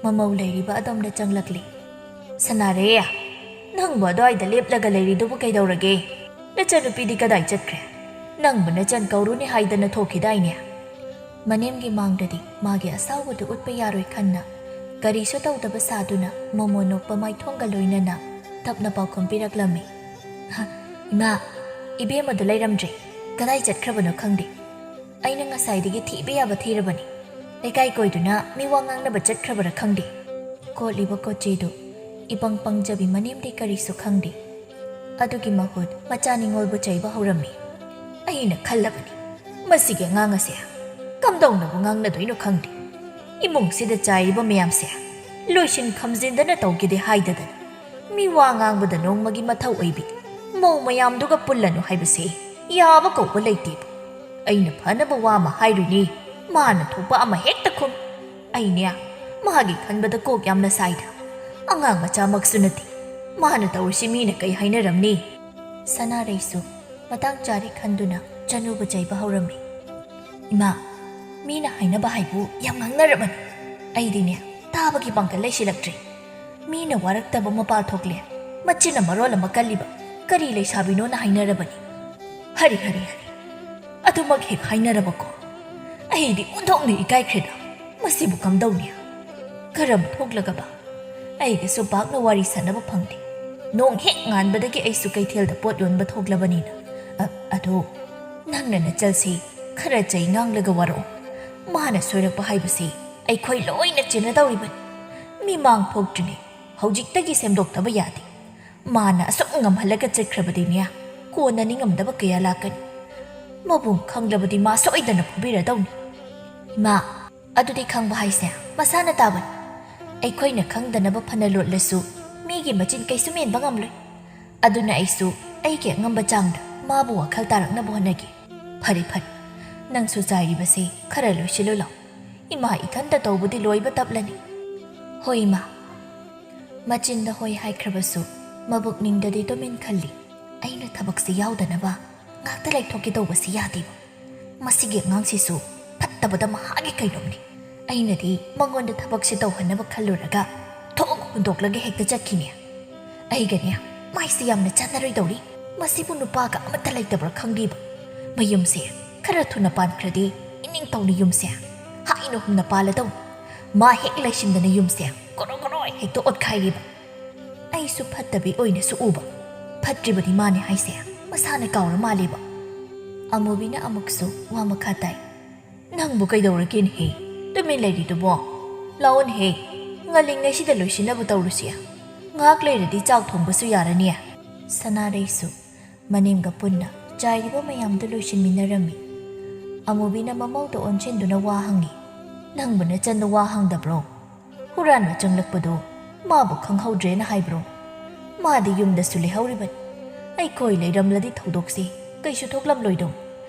ꯃꯃꯧ ꯂꯩꯔꯤꯕ ꯑꯗꯣꯝꯗ ꯆꯪꯂꯛꯂꯤ꯫ "ꯁꯅꯥꯔꯩ, ꯅꯪꯕꯨ ꯑꯗ꯭ꯋꯥꯏꯗ ꯂꯦꯞꯂꯒ ꯂꯩꯔꯤꯗꯨꯕꯨ ꯀꯩꯗꯧꯔꯒꯦ? ꯅꯆꯟꯅꯨꯄꯤꯗꯤ ꯀꯗꯥꯏ ꯆꯠꯈ꯭ꯔꯦ? ꯅꯪꯕꯨ ꯅꯆꯟ ꯀꯧꯔꯨꯅꯤ ꯍꯥꯏꯗꯅ ꯊꯣꯛꯈꯤꯗꯥꯏꯅꯦ?" ꯃꯅꯦꯝꯒꯤ ꯃꯥꯡꯗꯗꯤ ꯃꯥꯒꯤ ꯑꯁꯥꯎꯕꯗꯨ ꯎꯠꯄ ꯌꯥꯔꯣꯏ ꯈꯟꯅ ꯀꯔꯤꯁꯨ ꯇꯧꯗꯕ ꯁꯥꯗꯨꯅ ꯃꯣꯃꯣ ꯅꯣꯛꯄ ꯃꯥꯏꯊꯣꯡꯒ ꯂꯣꯏꯅꯅ ꯇꯞꯅ ꯄꯥꯎꯈꯨꯝ ꯄꯤꯔꯛꯂꯝꯃꯤ꯫ "ꯍ, ꯏꯃꯥ, ꯏꯕꯦꯝꯃꯗꯨ ꯂꯩꯔꯝꯗ꯭ꯔꯦ꯫ ꯀꯗꯥꯏ ꯆꯠꯈ꯭ꯔꯕꯅꯣ ꯈꯪꯗꯦ꯫ ꯑꯩꯅ ꯉꯁꯥꯏꯗꯒꯤ ꯊꯤꯕ ꯌꯥꯕ ꯊꯤꯔꯕꯅꯤ꯫ ꯂꯩꯀꯥꯏ ꯀꯣꯏꯗꯨꯅ ꯃꯤ ꯋꯥ ꯉꯥꯡꯅꯕ ꯆꯠꯈ꯭ꯔꯕꯔꯥ ꯈꯪꯗꯦ꯫" ꯀꯣꯠꯂꯤꯕ ꯀꯣꯆꯤꯗꯨ ꯏꯄꯪ ꯄꯪꯖꯕꯤ ꯃꯅꯦꯝꯗꯤ ꯀꯔꯤꯁꯨ ꯈꯪꯗꯦ꯫ ꯑꯗꯨꯒꯤ ꯃꯍꯨꯠ ꯃꯆꯥ ꯅꯤꯉꯣꯜꯕꯨ ꯆꯩꯕ ꯍꯧꯔꯝꯃꯤ꯫ ꯑꯩꯅ ꯈꯜꯂꯕꯅꯤ, "ꯃꯁꯤꯒꯤ ꯑꯉꯥꯡ ꯑꯁꯦ ꯀꯝꯗꯧꯅꯕꯨ ꯉꯥꯡꯅꯗꯣꯏꯅꯣ ꯈꯪꯗꯦ꯫ ꯏꯃꯨꯡꯁꯤꯗ ꯆꯥꯏꯔꯤꯕ ꯃꯌꯥꯝꯁꯦ ꯂꯣꯏꯁꯤꯟ ꯈꯝꯖꯤꯟꯗꯅ ꯇꯧꯒꯦꯗꯤ ꯍꯥꯏꯗꯗꯅ, ꯃꯤ ꯋꯥ ꯉꯥꯡꯕꯗ ꯅꯣꯡꯃꯒꯤ ꯃꯊꯧ ꯑꯣꯏꯕꯤ ꯃꯧ ꯃꯌꯥꯝꯗꯨꯒ ꯄꯨꯜꯂꯅꯨ ꯍꯥꯏꯕꯁꯦ ꯌꯥꯕ ꯀꯧꯕ ꯂꯩꯇꯦꯕ꯫ ꯑꯩꯅ ꯐꯅꯕ ꯋꯥ ꯑꯃ ꯍꯥꯏꯔꯨꯅꯤ, ꯃꯥꯅ ꯊꯣꯛꯄ ꯑꯃ ꯍꯦꯛꯇ ꯈꯨꯝ꯫ ꯑꯩꯅꯦ, ꯃꯥꯒꯤ ꯈꯟꯕꯗ ꯀꯣꯛ ꯌꯥꯝꯅ ꯁꯥꯏꯗ꯫ ꯑꯉꯥꯡ ꯃꯆꯥꯃꯛꯁꯨ ꯅꯠꯇꯦ꯫ ꯃꯥꯅ ꯇꯧꯔꯤꯁꯤ ꯃꯤꯅ ꯀꯩ ꯍꯥꯏꯅꯔꯝꯅꯤ?" ꯁꯅꯥꯔꯩꯁꯨ ꯃꯇꯥꯡ ꯆꯥꯔꯦ ꯈꯟꯗꯨꯅ ꯆꯅꯨꯕꯨ ꯆꯩꯕ ꯍꯧꯔꯝꯃꯤ꯫ "ꯏꯃꯥ, ꯃꯤꯅ ꯍꯥꯏꯅꯕ ꯍꯥꯏꯕꯨ ꯌꯥꯝ ꯉꯥꯡꯅꯔꯕꯅꯤ꯫ ꯑꯩꯗꯤꯅꯦ, ꯇꯥꯕꯒꯤ ꯄꯥꯡꯒꯜ ꯂꯩꯁꯤꯜꯂꯛꯇ꯭ꯔꯦ꯫ ꯃꯤꯅ ꯋꯥꯔꯛꯇꯕ ꯃꯄꯥꯜ ꯊꯣꯛꯂꯦ, ꯃꯆꯤꯟꯅ ꯃꯔꯣꯜ ꯑꯃ ꯀꯜꯂꯤꯕ꯫ ꯀꯔꯤ ꯂꯩꯁꯥꯕꯤꯅꯣꯅ ꯍꯥꯏꯅꯔꯕꯅꯤ꯫ ꯍꯔꯤ, ꯍꯔꯤ, ꯍꯔꯤ꯫ ꯑꯗꯨꯃꯛ ꯍꯦꯛ ꯍꯥꯏꯅꯔꯕꯀꯣ? ꯑꯩꯗꯤ ꯑꯣꯟꯊꯣꯛꯅ ꯏꯀꯥꯏꯈ꯭ꯔꯦꯗ꯫ ꯃꯁꯤꯕꯨ ꯀꯝꯗꯧꯅꯤ? ꯀꯔꯝ ꯊꯣꯛꯂꯒꯕ? ꯑꯩꯒꯁꯨ ꯄꯥꯛꯅ ꯋꯥꯔꯤ ꯁꯥꯟꯅꯕ ꯐꯪꯗꯦ꯫ ꯅꯣꯡ ꯍꯦꯛ ꯉꯥꯟꯕꯗꯒꯤ ꯑꯩꯁꯨ ꯀꯩꯊꯦꯜꯗ ꯄꯣꯠ ꯌꯣꯟꯕ ꯊꯣꯛꯂꯕꯅꯤꯅ꯫ ꯑ-, ꯑꯗꯣ ꯅꯪꯅ ꯅꯆꯜꯁꯤ ꯈꯔ ꯆꯩ ꯉꯥꯡꯂꯒ ꯋꯥꯔꯛꯑꯣ꯫ ꯃꯥꯅ ꯁꯣꯏꯔꯛꯄ ꯍꯥꯏꯕꯁꯤ ꯑꯩꯈꯣꯏ ꯂꯣꯏꯅ ꯆꯦꯟꯅꯗꯧꯔꯤꯕꯅꯤ꯫ ꯃꯤꯃꯥꯡ ꯊꯣꯛꯇ꯭ꯔꯤꯉꯩ ꯍꯧꯖꯤꯛꯇꯒꯤ ꯁꯦꯝꯗꯣꯛꯇꯕ ꯌꯥꯗꯦ꯫ ꯃꯥꯅ ꯑꯁꯨꯛ ꯉꯝꯍꯜꯂꯒ ꯆꯠꯈ꯭ꯔꯕꯗꯤꯅꯦ, ꯀꯣꯟꯅ ꯅꯤꯡꯉꯝꯗꯕ ꯀꯌꯥ ꯂꯥꯛꯀꯅꯤ꯫ ꯃꯕꯨꯡ ꯈꯪꯂꯕꯗꯤ ꯃꯥ ꯁꯣꯏꯗꯅ ꯐꯨꯕꯤꯔꯗꯧꯅꯤ꯫ ꯏꯃꯥ, ꯑꯗꯨꯗꯤ ꯈꯪꯕ ꯍꯥꯏꯁꯦ ꯃꯁꯥꯅ ꯇꯥꯕꯅꯤ꯫ ꯑꯩꯈꯣꯏꯅ ꯈꯪꯗꯅꯕ ꯐꯅ ꯂꯣꯠꯂꯁꯨ ꯃꯤꯒꯤ ꯃꯆꯤꯟ ꯀꯩꯁꯨ ꯃꯦꯟꯕ ꯉꯝꯂꯣꯏ꯫ ꯑꯗꯨꯅ ꯑꯩꯁꯨ ꯑꯩꯒꯤ ꯑꯉꯝꯕ ꯆꯥꯡꯗ ꯃꯥꯕꯨ ꯋꯥꯈꯜ ꯇꯥꯔꯛꯅꯕ ꯍꯣꯠꯅꯒꯦ꯫ ꯐꯔꯦ, ꯐꯔꯦ, ꯅꯪꯁꯨ ꯆꯥꯏꯔꯤꯕꯁꯦ ꯈꯔ ꯂꯣꯏꯁꯤꯜꯂꯨ ꯂꯥꯎ꯫ ꯏꯃꯥ ꯏꯊꯟꯇ ꯇꯧꯕꯗꯤ ꯂꯣꯏꯕ ꯇꯞꯂꯅꯤ꯫ ꯍꯣꯏ, ꯏꯃꯥ꯫ ꯃꯆꯤꯟꯗ ꯍꯣꯏ ꯍꯥꯏꯈ꯭ꯔꯕꯁꯨ ꯃꯕꯨꯛꯅꯤꯡꯗꯗꯤ ꯇꯨꯃꯤꯟ ꯈꯜꯂꯤ꯫ ꯑꯩꯅ ꯊꯕꯛꯁꯤ ꯌꯥꯎꯗꯅꯕ ꯉꯥꯛꯇ ꯂꯩꯊꯣꯛꯀꯦ ꯇꯧꯕꯁꯤ ꯌꯥꯗꯦꯕ꯫ ꯃꯁꯤꯒꯤ ꯑꯉꯥꯡꯁꯤꯁꯨ ꯐꯠꯇꯕꯗ ꯃꯍꯥꯛꯀꯤ ꯀꯩꯅꯣꯝꯅꯤ꯫ ꯑꯩꯅꯗꯤ ꯃꯉꯣꯟꯗ ꯊꯕꯛꯁꯤ ꯇꯧꯍꯟꯅꯕ ꯈꯜꯂꯨꯔꯒ ꯊꯣꯡ ꯍꯨꯟꯗꯣꯛꯂꯒ ꯍꯦꯛꯇ ꯆꯠꯈꯤꯅꯦ꯫ ꯑꯩꯒꯅꯦ ꯃꯥꯏꯁꯤ ꯌꯥꯝꯅ ꯆꯥꯟꯅꯔꯣꯏꯗꯧꯔꯤ꯫ ꯃꯁꯤꯕꯨ ꯅꯨꯄꯥꯒ ꯑꯃꯠꯇ ꯂꯩꯇꯕ꯭ꯔꯥ ꯈꯪꯗꯦꯕ꯫ ꯃꯌꯨꯝꯁꯦ ꯈꯔ ꯊꯨꯅ ꯄꯥꯟꯈ꯭ꯔꯗꯤ ꯏꯅꯤꯡꯊꯧꯅ ꯌꯨꯝꯁꯦ ꯍꯥꯏꯅ ꯍꯨꯝꯅ ꯄꯥꯜꯂꯗꯧꯅꯤ꯫ ꯃꯥ ꯍꯦꯛ ꯂꯩꯁꯤꯟꯗꯅ ꯌꯨꯝꯁꯦ ꯀꯣꯔꯣ ꯀꯣꯔꯣ ꯍꯦꯛꯇ ꯑꯣꯠꯈꯥꯏꯔꯤꯕ꯫ ꯑꯩꯁꯨ ꯐꯠꯇꯕꯤ ꯑꯣꯏꯅꯁꯨ ꯎꯕ꯫ ꯐꯠꯇ꯭ꯔꯤꯕꯗꯤ ꯃꯥꯅꯦ ꯍꯥꯏꯁꯦ ꯃꯁꯥꯅ ꯀꯥꯎꯔ ꯃꯥꯜꯂꯦꯕ꯫ ꯑꯃꯨꯕꯤꯅ ꯑꯃꯨꯛꯁꯨ ꯋꯥ ꯃꯈꯥ ꯇꯥꯏ꯫ "ꯅꯪꯕꯨ ꯀꯩꯗꯧꯔꯒꯦꯅꯦꯍꯦ? ꯇꯨꯃꯤꯟ ꯂꯩꯔꯤꯗꯨꯕꯣ? ꯂꯥꯛꯑꯣꯅꯦꯍꯦ, ꯉꯜꯂꯤꯉꯩꯁꯤꯗ ꯂꯣꯏꯁꯤꯟꯅꯕ ꯇꯧꯔꯨꯁꯤ꯫ ꯉꯥꯏꯍꯥꯛ ꯂꯩꯔꯗꯤ ꯆꯥꯛ ꯊꯣꯡꯕꯁꯨ ꯌꯥꯔꯅꯤ꯫" ꯁꯅꯥꯔꯩꯁꯨ ꯃꯅꯦꯝꯒ ꯄꯨꯟꯅ ꯆꯥꯏꯔꯤꯕ ꯃꯌꯥꯝꯗꯨ ꯂꯣꯏꯁꯤꯟꯃꯤꯟꯅꯔꯝꯃꯤ꯫ ꯑꯃꯨꯕꯤꯅ ꯃꯃꯧꯗ ꯑꯣꯟꯁꯤꯟꯗꯨꯅ ꯋꯥ ꯍꯪꯉꯤ꯫ "ꯅꯪꯕꯨ ꯅꯆꯟꯗ ꯋꯥ ꯍꯪꯗꯕ꯭ꯔꯣ? ꯍꯨꯔꯥꯟꯕ ꯆꯪꯂꯛꯄꯗꯨ ꯃꯥꯕꯨ ꯈꯪꯍꯧꯗ꯭ꯔꯦꯅ ꯍꯥꯏꯕ꯭ꯔꯣ? ꯃꯥꯗꯤ ꯌꯨꯝꯗꯁꯨ ꯂꯩꯍꯧꯔꯤꯕꯅꯤ꯫ ꯑꯩꯈꯣꯏ ꯂꯩꯔꯝꯂꯗꯤ ꯊꯧꯗꯣꯛꯁꯤ ꯀꯩꯁꯨ ꯊꯣꯛꯂꯝꯂꯣꯏꯗꯧ꯫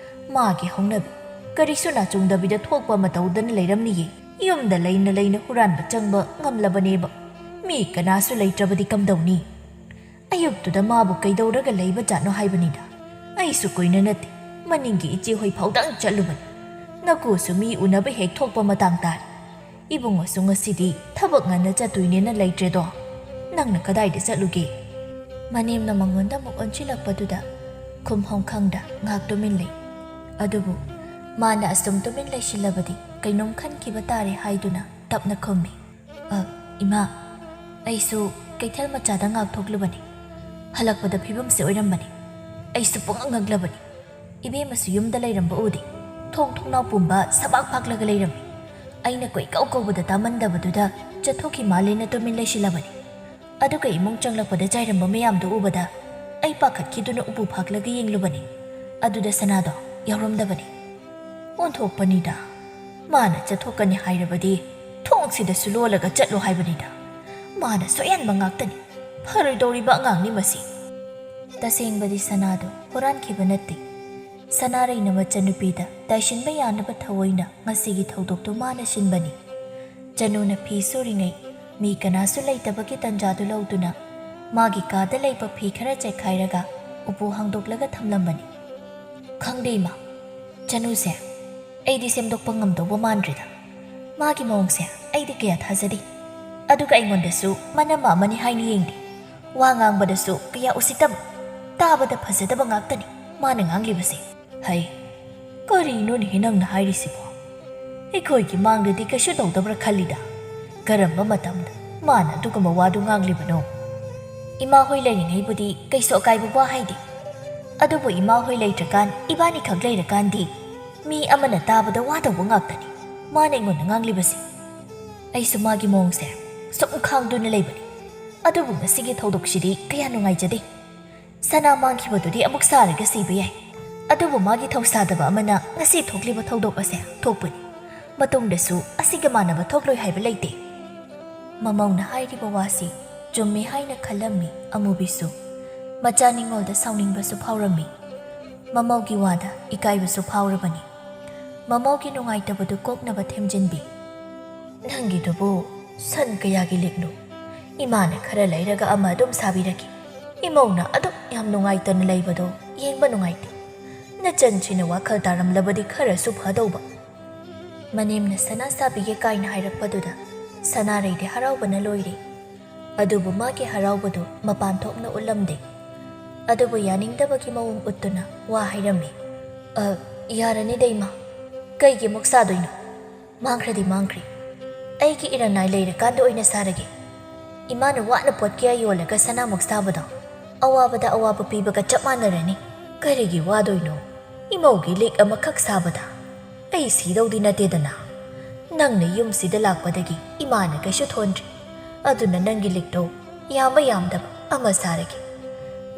ꯃꯥꯒꯤ ꯍꯧꯅꯕꯤ ꯀꯔꯤꯁꯨ ꯅꯥꯆꯨꯡꯗꯕꯤꯗ ꯊꯣꯛꯄ ꯑꯃ ꯇꯧꯗꯅ ꯂꯩꯔꯝꯅꯤꯌꯦ꯫ ꯌꯨꯝꯗ ꯂꯩꯅ ꯂꯩꯅ ꯍꯨꯔꯥꯟꯕ ꯆꯪꯕ ꯉꯝꯂꯕꯅꯦꯕ꯫ ꯃꯤ ꯀꯅꯥꯁꯨ ꯂꯩꯇ꯭ꯔꯕꯗꯤ ꯀꯝꯗꯧꯅꯤ?" ꯑꯌꯨꯛꯇꯨꯗ ꯃꯥꯕꯨ ꯀꯩꯗꯧꯔꯒ ꯂꯩꯕ ꯖꯥꯠꯅꯣ ꯍꯥꯏꯕꯅꯤꯗ꯫ ꯑꯩꯁꯨ ꯀꯨꯏꯅ ꯅꯠꯇꯦ, ꯃꯅꯤꯡꯒꯤ ꯏꯆꯦ ꯍꯣꯏ ꯐꯥꯎꯗꯪ ꯆꯠꯂꯨꯕꯅꯤ꯫ ꯅꯀꯨꯁꯨ ꯃꯤ ꯎꯅꯕ ꯍꯦꯛ ꯊꯣꯛꯄ ꯃꯇꯥꯡ ꯇꯥꯔꯦ꯫ ꯏꯕꯨꯡꯉꯣꯁꯨ ꯉꯁꯤꯗꯤ ꯊꯕꯛ ꯉꯟꯅ ꯆꯠꯇꯣꯏꯅꯦꯅ ꯂꯩꯇ꯭ꯔꯦꯗꯣ꯫ ꯅꯪꯅ ꯀꯗꯥꯏꯗ ꯆꯠꯂꯨꯒꯦ?" ꯃꯅꯦꯝꯅ ꯃꯉꯣꯟꯗ ꯑꯃꯨꯛ ꯑꯣꯟꯁꯤꯜꯂꯛꯄꯗꯨꯗ ꯈꯨꯝꯐꯝ ꯈꯪꯗ ꯉꯥꯏꯍꯥꯛ ꯇꯨꯃꯤꯟ ꯂꯩ꯫ ꯑꯗꯨꯕꯨ ꯃꯥꯅ ꯑꯁꯨꯝ ꯇꯨꯃꯤꯟ ꯂꯩꯁꯤꯜꯂꯕꯗꯤ ꯀꯩꯅꯣꯝ ꯈꯟꯈꯤꯕ ꯇꯥꯔꯦ ꯍꯥꯏꯗꯨꯅ ꯇꯞꯅ ꯈꯨꯝꯃꯤ꯫ "ꯑ, ꯏꯃꯥ, ꯑꯩꯁꯨ ꯀꯩꯊꯦꯜ ꯃꯆꯥꯗ ꯉꯥꯛꯊꯣꯛꯂꯨꯕꯅꯤ꯫ ꯍꯜꯂꯛꯄꯗ ꯐꯤꯕꯝꯁꯦ ꯑꯣꯏꯔꯝꯕꯅꯤ꯫ ꯑꯩꯁꯨ ꯄꯨꯡꯉꯛ ꯉꯛꯂꯕꯅꯤ꯫ ꯏꯕꯦꯝꯃꯁꯨ ꯌꯨꯝꯗ ꯂꯩꯔꯝꯕ ꯎꯗꯦ꯫ ꯊꯣꯡ ꯊꯣꯡꯅꯥꯎ ꯄꯨꯝꯕ ꯁꯕꯥꯛ ꯐꯥꯛꯂꯒ ꯂꯩꯔꯝꯃꯤ꯫ ꯑꯩꯅ ꯀꯣꯏꯀꯧ ꯀꯧꯕꯗ ꯇꯥꯃꯟꯗꯕꯗꯨꯗ ꯆꯠꯊꯣꯛꯈꯤ ꯃꯥꯜꯂꯦꯅ ꯇꯨꯃꯤꯟ ꯂꯩꯁꯤꯜꯂꯕꯅꯤ꯫ ꯑꯗꯨꯒ ꯏꯃꯨꯡ ꯆꯪꯂꯛꯄꯗ ꯆꯥꯏꯔꯝꯕ ꯃꯌꯥꯝꯗꯨ ꯎꯕꯗ ꯑꯩ ꯄꯥꯈꯠꯈꯤꯗꯨꯅ ꯎꯄꯨ ꯐꯥꯛꯂꯒ ꯌꯦꯡꯂꯨꯕꯅꯤ꯫ ꯑꯗꯨꯗ ꯁꯅꯥꯗꯣ ꯌꯥꯎꯔꯝꯗꯕꯅꯤ꯫ ꯑꯣꯟꯊꯣꯛꯄꯅꯤꯗ꯫ ꯃꯥꯅ ꯆꯠꯊꯣꯛꯀꯅꯤ ꯍꯥꯏꯔꯕꯗꯤ ꯊꯣꯡꯁꯤꯗꯁꯨ ꯂꯣꯜꯂꯒ ꯆꯠꯂꯣ ꯍꯥꯏꯕꯅꯤꯗ꯫ ꯃꯥꯅ ꯁꯣꯏꯍꯟꯕ ꯉꯥꯛꯇꯅꯤ꯫ ꯐꯔꯣꯏꯗꯧꯔꯤꯕ ꯑꯉꯥꯡꯅꯤ ꯃꯁꯤ꯫ ꯇꯁꯦꯡꯕꯗꯤ ꯁꯅꯥꯗꯣ ꯍꯨꯔꯥꯟꯈꯤꯕ ꯅꯠꯇꯦ꯫ ꯁꯅꯥꯔꯩꯅ ꯃꯆꯟꯅꯨꯄꯤꯗ ꯇꯥꯏꯁꯤꯟꯕ ꯌꯥꯅꯕ ꯊꯑꯣꯏꯅ ꯉꯁꯤꯒꯤ ꯊꯧꯗꯣꯛꯇꯨ ꯃꯥꯅ ꯁꯤꯟꯕꯅꯤ꯫ ꯆꯅꯨꯅ ꯐꯤ ꯁꯨꯔꯤꯉꯩ ꯃꯤ ꯀꯅꯥꯁꯨ ꯂꯩꯇꯕꯒꯤ ꯇꯟꯖꯥꯗꯨ ꯂꯧꯗꯨꯅ ꯃꯥꯒꯤ ꯀꯥꯗ ꯂꯩꯕ ꯐꯤ ꯈꯔ ꯆꯦꯛꯈꯥꯏꯔꯒ ꯎꯄꯨ ꯍꯥꯡꯗꯣꯛꯂꯒ ꯊꯝꯂꯝꯕꯅꯤ꯫ "ꯈꯪꯗꯦ ꯏꯃꯥ, ꯆꯅꯨꯁꯦ ꯑꯩꯗꯤ ꯁꯦꯝꯗꯣꯛꯄ ꯉꯝꯗꯧꯕ ꯃꯥꯟꯗ꯭ꯔꯦꯗ꯫ ꯃꯥꯒꯤ ꯃꯑꯣꯡꯁꯦ ꯑꯩꯗꯤ ꯀꯌꯥ ꯊꯥꯖꯗꯦ꯫ ꯑꯗꯨꯒ ꯑꯩꯉꯣꯟꯗꯁꯨ ꯃꯅꯝ ꯑꯃꯅꯤ ꯍꯥꯏꯅ ꯌꯦꯡꯗꯦ꯫ ꯋꯥ ꯉꯥꯡꯕꯗꯁꯨ ꯀꯌꯥ ꯎꯁꯤꯠꯇꯕ, ꯇꯥꯕꯗ ꯐꯖꯗꯕ ꯉꯥꯛꯇꯅꯤ ꯃꯥꯅ ꯉꯥꯡꯂꯤꯕꯁꯦ꯫ ꯍꯩ, ꯀꯔꯤꯅꯣꯅꯦꯍꯦ ꯅꯪꯅ ꯍꯥꯏꯔꯤꯁꯤꯕꯣ? ꯑꯩꯈꯣꯏꯒꯤ ꯃꯥꯡꯗꯗꯤ ꯀꯩꯁꯨ ꯇꯧꯗꯕ꯭ꯔꯥ ꯈꯜꯂꯤꯗ꯫ ꯀꯔꯝꯕ ꯃꯇꯝꯗ ꯃꯥꯅ ꯑꯗꯨꯒꯨꯝꯕ ꯋꯥꯗꯨ ꯉꯥꯡꯂꯤꯕꯅꯣ? ꯏꯃꯥ ꯍꯣꯏ ꯂꯩꯔꯤꯉꯩꯕꯨꯗꯤ ꯀꯩꯁꯨ ꯑꯀꯥꯏꯕ ꯋꯥ ꯍꯥꯏꯗꯦ꯫ ꯑꯗꯨꯕꯨ ꯏꯃꯥ ꯍꯣꯏ ꯂꯩꯇ꯭ꯔꯀꯥꯟ, ꯏꯕꯥꯅꯤꯈꯛ ꯂꯩꯔꯀꯥꯟꯗꯤ ꯃꯤ ꯑꯃꯅ ꯇꯥꯕꯗ ꯋꯥꯗꯧꯕ ꯉꯥꯛꯇꯅꯤ ꯃꯥꯅ ꯑꯩꯉꯣꯟꯗ ꯉꯥꯡꯂꯤꯕꯁꯦ꯫ ꯑꯩꯁꯨ ꯃꯥꯒꯤ ꯃꯑꯣꯡꯁꯦ ꯁꯨꯝ ꯈꯥꯡꯗꯨꯅ ꯂꯩꯕꯅꯤ꯫ ꯑꯗꯨꯕꯨ ꯉꯁꯤꯒꯤ ꯊꯧꯗꯣꯛꯁꯤꯗꯤ ꯀꯌꯥ ꯅꯨꯡꯉꯥꯏꯖꯗꯦ꯫ ꯁꯅꯥ ꯃꯥꯡꯈꯤꯕꯗꯨꯗꯤ ꯑꯃꯨꯛ ꯁꯥꯔꯒ ꯁꯤꯕ ꯌꯥꯏ꯫ ꯑꯗꯨꯕꯨ ꯃꯥꯒꯤ ꯊꯧꯁꯥꯗꯕ ꯑꯃꯅ ꯉꯁꯤ ꯊꯣꯛꯂꯤꯕ ꯊꯧꯗꯣꯛ ꯑꯁꯦ ꯊꯣꯛꯄꯅꯤ꯫ ꯃꯇꯨꯡꯗꯁꯨ ꯑꯁꯤꯒ ꯃꯥꯟꯅꯕ ꯊꯣꯛꯂꯣꯏ ꯍꯥꯏꯕ ꯂꯩꯇꯦ꯫ ꯃꯃꯧꯅ ꯍꯥꯏꯔꯤꯕ ꯋꯥꯁꯤ ꯆꯨꯝꯃꯤ ꯍꯥꯏꯅ ꯈꯜꯂꯝꯃꯤ ꯑꯃꯨꯕꯤꯁꯨ꯫ ꯃꯆꯥ ꯅꯤꯡꯉꯣꯜꯗ ꯁꯥꯎꯅꯤꯡꯕꯁꯨ ꯐꯥꯎꯔꯝꯃꯤ꯫ ꯃꯃꯧꯒꯤ ꯋꯥꯗ ꯏꯀꯥꯏꯕꯁꯨ ꯐꯥꯎꯔꯕꯅꯤ꯫ ꯃꯃꯧꯒꯤ ꯅꯨꯡꯉꯥꯏꯇꯕꯗꯨ ꯀꯣꯛꯅꯕ ꯊꯦꯝꯖꯤꯟꯕꯤ꯫ "ꯅꯪꯒꯤꯗꯨꯕꯨ ꯁꯟ ꯀꯌꯥꯒꯤ ꯂꯤꯛꯅꯣ? ꯏꯃꯥꯅ ꯈꯔ ꯂꯩꯔꯒ ꯑꯃ ꯑꯗꯨꯝ ꯁꯥꯕꯤꯔꯒꯦ꯫ ꯏꯃꯧꯅ ꯑꯗꯨꯛ ꯌꯥꯝ ꯅꯨꯡꯉꯥꯏꯇꯅ ꯂꯩꯕꯗꯣ ꯌꯦꯡꯕ ꯅꯨꯡꯉꯥꯏꯇꯦ꯫ ꯅꯆꯟꯁꯤꯅ ꯋꯥꯈꯜ ꯇꯥꯔꯝꯂꯕꯗꯤ ꯈꯔꯁꯨ ꯐꯗꯧꯕ꯫" ꯃꯅꯦꯝꯅ ꯁꯅꯥ ꯁꯥꯕꯤꯒꯦ ꯀꯥꯏꯅ ꯍꯥꯏꯔꯛꯄꯗꯨꯗ ꯁꯅꯥꯔꯩꯗꯤ ꯍꯔꯥꯎꯕꯅ ꯂꯣꯏꯔꯦ꯫ ꯑꯗꯨꯕꯨ ꯃꯥꯒꯤ ꯍꯔꯥꯎꯕꯗꯨ ꯃꯄꯥꯟ ꯊꯣꯛꯅ ꯎꯠꯂꯝꯗꯦ꯫ ꯑꯗꯨꯕꯨ ꯌꯥꯅꯤꯡꯗꯕꯒꯤ ꯃꯑꯣꯡ ꯎꯠꯇꯨꯅ ꯋꯥ ꯍꯥꯏꯔꯝꯃꯤ꯫ "ꯑ, ꯌꯥꯔꯅꯤꯗ ꯏꯃꯥ, ꯀꯩꯒꯤ ꯑꯃꯨꯛ ꯁꯥꯗꯣꯏꯅꯣ? ꯃꯥꯡꯈ꯭ꯔꯗꯤ ꯃꯥꯡꯈ꯭ꯔꯦ꯫ ꯑꯩꯒꯤ ꯏꯔꯟꯅꯥꯏ ꯂꯩꯔꯀꯥꯟꯗ ꯑꯣꯏꯅ ꯁꯥꯔꯒꯦ꯫ ꯏꯃꯥꯅ ꯋꯥꯅ ꯄꯣꯠ ꯀꯌꯥ ꯌꯣꯜꯂꯒ ꯁꯅꯥꯃꯨꯛ ꯁꯥꯕꯗꯣ ꯑꯋꯥꯕꯗ ꯑꯋꯥꯕ ꯄꯤꯕꯒ ꯆꯞ ꯃꯥꯟꯅꯔꯅꯤ꯫ ꯀꯔꯤꯒꯤ ꯋꯥꯗꯣꯏꯅꯣ? ꯏꯃꯧꯒꯤ ꯂꯤꯛ ꯑꯃꯈꯛ ꯁꯥꯕꯗ ꯑꯩ ꯁꯤꯗꯧꯗꯤ ꯅꯠꯇꯦꯗꯅ꯫ ꯅꯪꯅ ꯌꯨꯝꯁꯤꯗ ꯂꯥꯛꯄꯗꯒꯤ ꯏꯃꯥꯅ ꯀꯩꯁꯨ ꯊꯣꯟꯗ꯭ꯔꯤ꯫ ꯑꯗꯨꯅ ꯅꯪꯒꯤ ꯂꯤꯛꯇꯣ ꯌꯥꯝꯕ ꯌꯥꯝꯗꯕ ꯑꯃ ꯁꯥꯔꯒꯦ꯫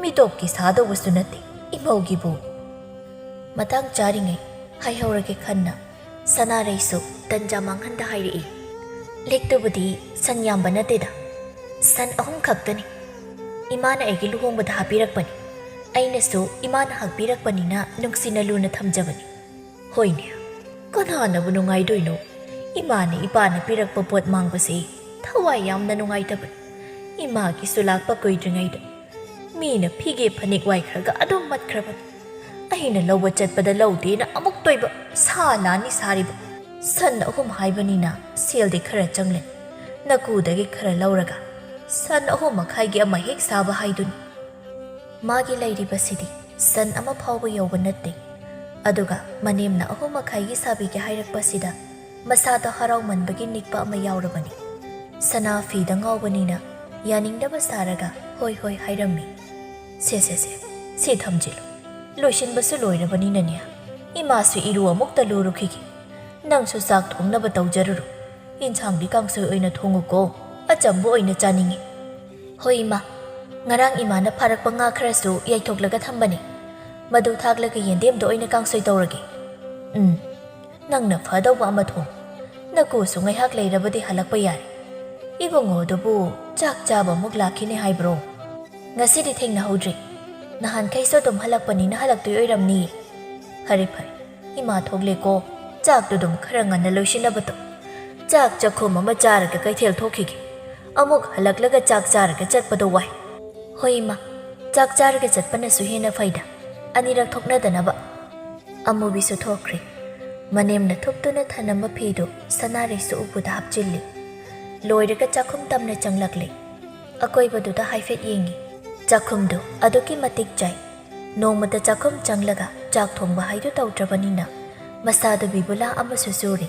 ꯃꯤꯇꯣꯞꯀꯤ ꯁꯥꯗꯧꯕꯁꯨ ꯅꯠꯇꯦ ꯏꯃꯧꯒꯤꯕꯨ꯫" ꯃꯇꯥꯡ ꯆꯥꯔꯤꯉꯩ ꯍꯥꯏꯍꯧꯔꯒꯦ ꯈꯟꯅ ꯁꯅꯥꯔꯩꯁꯨ ꯇꯟꯖꯥ ꯃꯥꯡꯍꯟꯗ ꯍꯥꯏꯔꯛꯏ꯫ "ꯂꯤꯛꯇꯨꯕꯨꯗꯤ ꯁꯟ ꯌꯥꯝꯕ ꯅꯠꯇꯦꯗ, ꯁꯟ ꯑꯍꯨꯝ ꯈꯛꯇꯅꯤ꯫ ꯏꯃꯥꯅ ꯑꯩꯒꯤ ꯂꯨꯍꯣꯡꯕꯗ ꯍꯥꯞꯄꯤꯔꯛꯄꯅꯤ꯫ ꯑꯩꯅꯁꯨ ꯏꯃꯥꯅ ꯍꯥꯞꯄꯤꯔꯛꯄꯅꯤꯅ ꯅꯨꯡꯁꯤꯅ ꯂꯨꯅ ꯊꯝꯖꯕꯅꯤ꯫" "ꯍꯣꯏꯅꯦ, ꯀꯅꯥꯅꯕꯨ ꯅꯨꯡꯉꯥꯏꯗꯣꯏꯅꯣ? ꯏꯃꯥꯅ ꯏꯄꯥꯅ ꯄꯤꯔꯛꯄ ꯄꯣꯠ ꯃꯥꯡꯕꯁꯦ ꯊꯋꯥꯏ ꯌꯥꯝꯅ ꯅꯨꯡꯉꯥꯏꯇꯕꯅꯤ꯫ ꯏꯃꯥꯒꯤꯁꯨ ꯂꯥꯛꯄ ꯀꯨꯏꯗ꯭ꯔꯤꯉꯩꯗ ꯃꯤꯅ ꯐꯤꯒꯦ ꯐꯅꯦꯛ ꯋꯥꯏꯈ꯭ꯔꯒ ꯑꯗꯨꯝ ꯃꯠꯈ꯭ꯔꯕꯅꯤ꯫ ꯑꯩꯅ ꯂꯧꯕ ꯆꯠꯄꯗ ꯂꯧꯗꯦꯅ ꯑꯃꯨꯛꯇꯣꯏꯕ ꯁꯥ ꯂꯥꯅꯤ ꯁꯥꯔꯤꯕ꯫ ꯁꯟ ꯑꯍꯨꯝ ꯍꯥꯏꯕꯅꯤꯅ ꯁꯦꯜꯗꯤ ꯈꯔ ꯆꯪꯂꯦ꯫ ꯅꯀꯨꯗꯒꯤ ꯈꯔ ꯂꯧꯔꯒ ꯁꯟ ꯑꯍꯨꯝ ꯃꯈꯥꯏꯒꯤ ꯑꯃ ꯍꯦꯛ ꯁꯥꯕ ꯍꯥꯏꯗꯨꯅꯤ꯫ ꯃꯥꯒꯤ ꯂꯩꯔꯤꯕꯁꯤꯗꯤ ꯁꯟ ꯑꯃ ꯐꯥꯎꯕ ꯌꯧꯕ ꯅꯠꯇꯦ꯫ ꯑꯗꯨꯒ ꯃꯅꯦꯝꯅ ꯑꯍꯨꯝ ꯃꯈꯥꯏꯒꯤ ꯁꯥꯕꯤꯒꯦ ꯍꯥꯏꯔꯛꯄꯁꯤꯗ ꯃꯁꯥꯗ ꯍꯔꯥꯎꯃꯟꯕꯒꯤ ꯅꯤꯛꯄ ꯑꯃ ꯌꯥꯎꯔꯕꯅꯤ꯫ ꯁꯅꯥ ꯐꯤꯗ ꯉꯥꯎꯕꯅꯤꯅ ꯌꯥꯅꯤꯡꯗꯕ ꯁꯥꯔꯒ ꯍꯣꯏ ꯍꯣꯏ ꯍꯥꯏꯔꯝꯃꯤ꯫ "ꯁꯦ, ꯁꯦ, ꯁꯦ, ꯁꯤ ꯊꯝꯖꯤꯜꯂꯨ꯫ ꯂꯣꯏꯁꯤꯟꯕꯁꯨ ꯂꯣꯏꯔꯕꯅꯤꯅꯅꯦ, ꯏꯃꯥꯁꯨ ꯏꯔꯨ ꯑꯃꯨꯛꯇ ꯂꯨꯔꯨꯈꯤꯒꯦ꯫ ꯅꯪꯁꯨ ꯆꯥꯛ ꯊꯣꯡꯅꯕ ꯇꯧꯖꯔꯨꯔꯣ꯫ ꯏꯟꯁꯥꯡꯗꯤ ꯀꯥꯡꯁꯣꯏ ꯑꯣꯏꯅ ꯊꯣꯡꯉꯨꯀꯣ, ꯑꯆꯝꯕ ꯑꯣꯏꯅ ꯆꯥꯅꯤꯡꯉꯤ꯫" "ꯍꯣꯏ ꯏꯃꯥ, ꯉꯔꯥꯡ ꯏꯃꯥꯅ ꯐꯥꯔꯛꯄ ꯉꯥ ꯈꯔꯁꯨ ꯌꯥꯏꯊꯣꯛꯂꯒ ꯊꯝꯕꯅꯦ꯫ ꯃꯗꯨ ꯊꯥꯛꯂꯒ ꯌꯦꯟꯗꯦꯝꯗꯣ ꯑꯣꯏꯅ ꯀꯥꯡꯁꯣꯏ ꯇꯧꯔꯒꯦ꯫ ꯎꯝ, ꯅꯪꯅ ꯐꯗꯧꯕ ꯑꯃ ꯊꯣꯡ꯫ ꯅꯀꯨꯁꯨ ꯉꯥꯏꯍꯥꯛ ꯂꯩꯔꯕꯗꯤ ꯍꯜꯂꯛꯄ ꯌꯥꯔꯦ꯫ ꯏꯕꯨꯡꯉꯣꯗꯨꯕꯨ ꯆꯥꯛ ꯆꯥꯕꯃꯨꯛ ꯂꯥꯛꯈꯤꯅꯤ ꯍꯥꯏꯕ꯭ꯔꯣ? ꯉꯁꯤꯗꯤ ꯊꯦꯡꯅꯍꯧꯗ꯭ꯔꯤ꯫ ꯅꯍꯥꯟꯈꯩꯁꯨ ꯑꯗꯨꯝ ꯍꯜꯂꯛꯄꯅꯤꯅ ꯍꯜꯂꯛꯇꯣꯏ ꯑꯣꯏꯔꯝꯅꯤꯌꯦ꯫ ꯐꯔꯦ ꯐꯔꯦ, ꯏꯃꯥ ꯊꯣꯛꯂꯦꯀꯣ꯫ ꯆꯥꯛꯇꯨ ꯑꯗꯨꯝ ꯈꯔ ꯉꯟꯅ ꯂꯣꯏꯁꯤꯟꯅꯕ ꯇꯧ꯫ ꯆꯥꯛ ꯆꯥꯛꯈꯨꯝ ꯑꯃ ꯆꯥꯔꯒ ꯀꯩꯊꯦꯜ ꯊꯣꯛꯈꯤꯒꯦ꯫ ꯑꯃꯨꯛ ꯍꯜꯂꯛꯂꯒ ꯆꯥꯛ ꯆꯥꯔꯒ ꯆꯠꯄꯗꯣ ꯋꯥꯏ꯫ ꯍꯣꯏ ꯏꯃꯥ, ꯆꯥꯛ ꯆꯥꯔꯒ ꯆꯠꯄꯅꯁꯨ ꯍꯦꯟꯅ ꯐꯩꯗ꯫ ꯑꯅꯤꯔꯛ ꯊꯣꯛꯅꯗꯅꯕ꯫ ꯑꯃꯨꯕꯤꯁꯨ ꯊꯣꯛꯈ꯭ꯔꯦ꯫ ꯃꯅꯦꯝꯅ ꯊꯨꯞꯇꯨꯅ ꯊꯅꯝꯕ ꯐꯤꯗꯨ ꯁꯅꯥꯔꯩꯁꯨ ꯎꯄꯨꯗ ꯍꯥꯞꯆꯤꯜꯂꯤ꯫ ꯂꯣꯏꯔꯒ ꯆꯥꯛꯈꯨꯝ ꯇꯝꯅ ꯆꯪꯂꯛꯂꯦ꯫ ꯑꯀꯣꯏꯕꯗꯨꯗ ꯍꯥꯏꯐꯦꯠ ꯌꯦꯡꯉꯤ꯫ ꯆꯥꯛꯈꯨꯝꯗꯨ ꯑꯗꯨꯛꯀꯤ ꯃꯇꯤꯛ ꯆꯥꯏ꯫ ꯅꯣꯡꯃꯇ ꯆꯥꯛꯈꯨꯝ ꯆꯪꯂꯒ ꯆꯥꯛ ꯊꯣꯡꯕ ꯍꯥꯏꯗꯨ ꯇꯧꯗ꯭ꯔꯕꯅꯤꯅ ꯃꯁꯥꯗꯨ ꯕꯤꯕꯨꯂꯥ ꯑꯃꯁꯨ ꯆꯨꯔꯤ꯫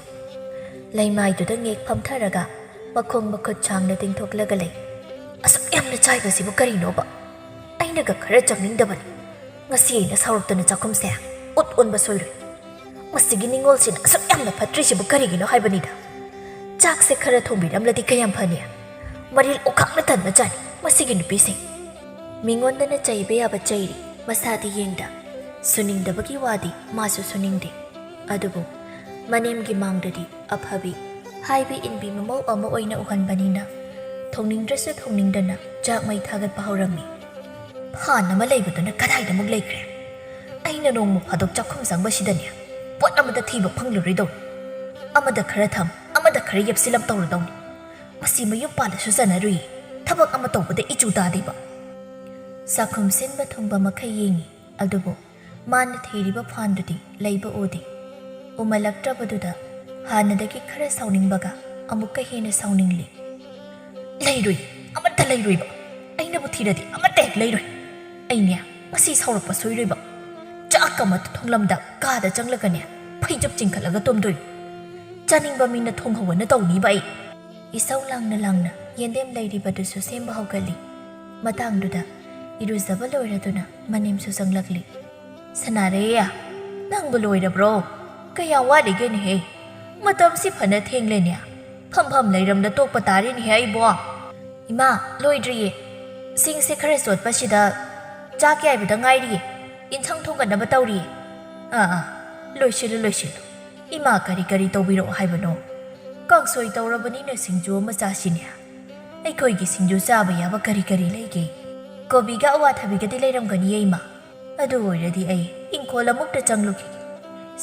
ꯂꯩꯃꯥꯏꯗꯨꯗ ꯉꯦꯛ ꯐꯝꯊꯔꯒ ꯃꯈꯣꯡ ꯃꯈꯨꯠ ꯁꯥꯡꯅ ꯇꯤꯡꯊꯣꯛꯂꯒ ꯂꯩ꯫ ꯑꯁꯨꯛ ꯌꯥꯝꯅ ꯆꯥꯏꯕꯁꯤꯕꯨ ꯀꯔꯤꯅꯣꯕ? ꯑꯩꯅꯒ ꯈꯔ ꯆꯪꯅꯤꯡꯗꯕꯅꯤ꯫ ꯉꯁꯤ ꯑꯩꯅ ꯁꯥꯎꯔꯛꯇꯅ ꯆꯥꯛꯈꯨꯝꯁꯦ ꯎꯠ ꯑꯣꯟꯕ ꯁꯣꯏꯔꯣꯏ꯫ ꯃꯁꯤꯒꯤ ꯅꯤꯡꯉꯣꯜꯁꯤꯅ ꯑꯁꯨꯛ ꯌꯥꯝꯅ ꯐꯠꯇ꯭ꯔꯤꯁꯤꯕꯨ ꯀꯔꯤꯒꯤꯅꯣ ꯍꯥꯏꯕꯅꯤꯗ꯫ ꯆꯥꯛꯁꯦ ꯈꯔ ꯊꯣꯡꯕꯤꯔꯝꯂꯗꯤ ꯀꯌꯥꯝ ꯐꯅꯤ꯫ ꯃꯔꯤꯜ ꯎꯈꯥꯛꯅ ꯇꯟꯕ ꯆꯥꯅꯤ ꯃꯁꯤꯒꯤ ꯅꯨꯄꯤꯁꯤꯡ꯫ ꯃꯤꯉꯣꯟꯗꯅ ꯆꯩꯕ ꯌꯥꯕ ꯆꯩꯔꯤ, ꯃꯁꯥꯗꯤ ꯌꯦꯡꯗ꯫ ꯁꯨꯅꯤꯡꯗꯕꯒꯤ ꯋꯥꯗꯤ ꯃꯥꯁꯨ ꯁꯨꯅꯤꯡꯗꯦ꯫ ꯑꯗꯨꯕꯨ ꯃꯅꯦꯝꯒꯤ ꯃꯥꯡꯗꯗꯤ ꯑꯐꯕꯤ, ꯍꯥꯏꯕ ꯏꯟꯕꯤ ꯃꯃꯧ ꯑꯃ ꯑꯣꯏꯅ ꯎꯍꯟꯕꯅꯤꯅ ꯊꯣꯡꯅꯤꯡꯗ꯭ꯔꯁꯨ ꯊꯣꯡꯅꯤꯡꯗꯅ ꯆꯥꯛ ꯃꯩ ꯊꯥꯒꯠꯄ ꯍꯧꯔꯝꯃꯤ꯫ ꯐꯥꯟ ꯑꯃ ꯂꯩꯕꯗꯨꯅ ꯀꯗꯥꯏꯗ ꯑꯃꯨꯛ ꯂꯩꯈ꯭ꯔꯦ? ꯑꯩꯅ ꯅꯣꯡꯃ ꯐꯥꯗꯣꯛ ꯆꯥꯛꯈꯨꯝ ꯆꯪꯕꯁꯤꯗꯅꯦ, ꯄꯣꯠ ꯑꯃꯇ ꯊꯤꯕ ꯐꯪꯂꯔꯣꯏꯗꯧꯅꯤ꯫ ꯑꯃꯗ ꯈꯔ ꯊꯝ, ꯑꯃꯗ ꯈꯔ ꯌꯦꯞꯁꯤꯜꯂꯝ ꯇꯧꯔꯗꯧꯅꯤ꯫ ꯃꯁꯤ ꯃꯌꯨꯝ ꯄꯥꯜꯂꯁꯨ ꯆꯟꯅꯔꯨꯏ꯫ ꯊꯕꯛ ꯑꯃ ꯇꯧꯕꯗ ꯏꯆꯨ ꯇꯥꯗꯦꯕ꯫ ꯆꯥꯛꯈꯨꯝ ꯁꯤꯟꯕ ꯊꯨꯡꯕ ꯃꯈꯩ ꯌꯦꯡꯉꯤ, ꯑꯗꯨꯕꯨ ꯃꯥꯅ ꯊꯤꯔꯤꯕ ꯐꯥꯟꯗꯨꯗꯤ ꯂꯩꯕ ꯎꯗꯦ꯫ ꯎꯃꯜꯂꯛꯇ꯭ꯔꯕꯗꯨꯗ ꯍꯥꯟꯅꯗꯒꯤ ꯈꯔ ꯁꯥꯎꯅꯤꯡꯕꯒ ꯑꯃꯨꯛꯀ ꯍꯦꯟꯅ ꯁꯥꯎꯅꯤꯡꯂꯤ꯫ ꯂꯩꯔꯣꯏ, ꯑꯃꯠꯇ ꯂꯩꯔꯣꯏꯕ꯫ ꯑꯩꯅꯕꯨ ꯊꯤꯔꯗꯤ ꯑꯃꯠꯇ ꯍꯦꯛ ꯂꯩꯔꯣꯏ꯫ ꯑꯩꯅꯦ, ꯉꯁꯤ ꯁꯥꯎꯔꯛꯄ ꯁꯣꯏꯔꯣꯏꯕ꯫ ꯆꯥꯛ ꯑꯃ ꯊꯣꯡꯂꯝꯗ ꯀꯥꯗ ꯆꯪꯂꯒꯅꯦ, ꯐꯩꯖꯨꯞ ꯆꯤꯡꯈꯠꯂꯒ ꯇꯨꯝꯗꯣꯏꯅꯤ꯫ ꯆꯥꯅꯤꯡꯕ ꯃꯤꯅ ꯊꯣꯡꯍꯧꯋꯅ ꯇꯧꯅꯤꯕ ꯑꯩ꯫ ꯏꯁꯧ ꯂꯥꯡꯅ ꯂꯥꯡꯅ ꯌꯦꯟꯗꯦꯝ ꯂꯩꯔꯤꯕꯗꯨꯁꯨ ꯁꯦꯝꯕ ꯍꯧꯒꯠꯂꯤ꯫ ꯃꯇꯥꯡꯗꯨꯗ ꯏꯔꯨꯖꯕ ꯂꯣꯏꯔꯗꯨꯅ ꯃꯅꯦꯝꯁꯨ ꯆꯪꯂꯛꯂꯤ꯫ "ꯁꯅꯥꯔꯦ, ꯅꯪꯕꯨ ꯂꯣꯏꯔꯕ꯭ꯔꯣ? ꯀꯌꯥꯝ ꯋꯥꯠꯂꯤꯒꯦꯅꯦꯍꯦ? ꯃꯇꯝꯁꯤ ꯐꯅ ꯊꯦꯡꯂꯦꯅꯦ꯫ ꯐꯝꯐꯝ ꯂꯩꯔꯝꯗ ꯇꯣꯛꯄ ꯇꯥꯔꯦꯅꯦꯍꯦ ꯑꯩꯕꯣ꯫" "ꯏꯃꯥ, ꯂꯣꯏꯗ꯭ꯔꯤꯌꯦ꯫ ꯁꯤꯡꯁꯦ ꯈꯔ ꯆꯣꯠꯄꯁꯤꯗ ꯆꯥꯛ ꯌꯥꯏꯕꯗ ꯉꯥꯏꯔꯤꯌꯦ꯫ ꯏꯟꯁꯥꯡ ꯊꯣꯡꯒꯠꯅꯕ ꯇꯧꯔꯤꯌꯦ꯫ ꯑꯥ, ꯑꯥ, ꯂꯣꯏꯁꯤꯜꯂꯨ, ꯂꯣꯏꯁꯤꯜꯂꯨ꯫ ꯏꯃꯥ ꯀꯔꯤ ꯀꯔꯤ ꯇꯧꯕꯤꯔꯛꯑꯣ ꯍꯥꯏꯕꯅꯣ? ꯀꯥꯡꯁꯣꯏ ꯇꯧꯔꯕꯅꯤꯅ ꯁꯤꯡꯖꯨ ꯑꯃ ꯆꯥꯁꯤꯅꯦ꯫ ꯑꯩꯈꯣꯏꯒꯤ ꯁꯤꯡꯖꯨ ꯆꯥꯕ ꯌꯥꯕ ꯀꯔꯤ ꯀꯔꯤ ꯂꯩꯒꯦ? ꯀꯣꯕꯤꯒ ꯑꯋꯥꯊꯕꯤꯒꯗꯤ ꯂꯩꯔꯝꯒꯅꯤꯌꯦ, ꯏꯃꯥ꯫ ꯑꯗꯨ ꯑꯣꯏꯔꯗꯤ ꯑꯩ ꯏꯪꯈꯣꯜ ꯑꯃꯨꯛꯇ ꯆꯪꯂꯨꯈꯤꯒꯦ꯫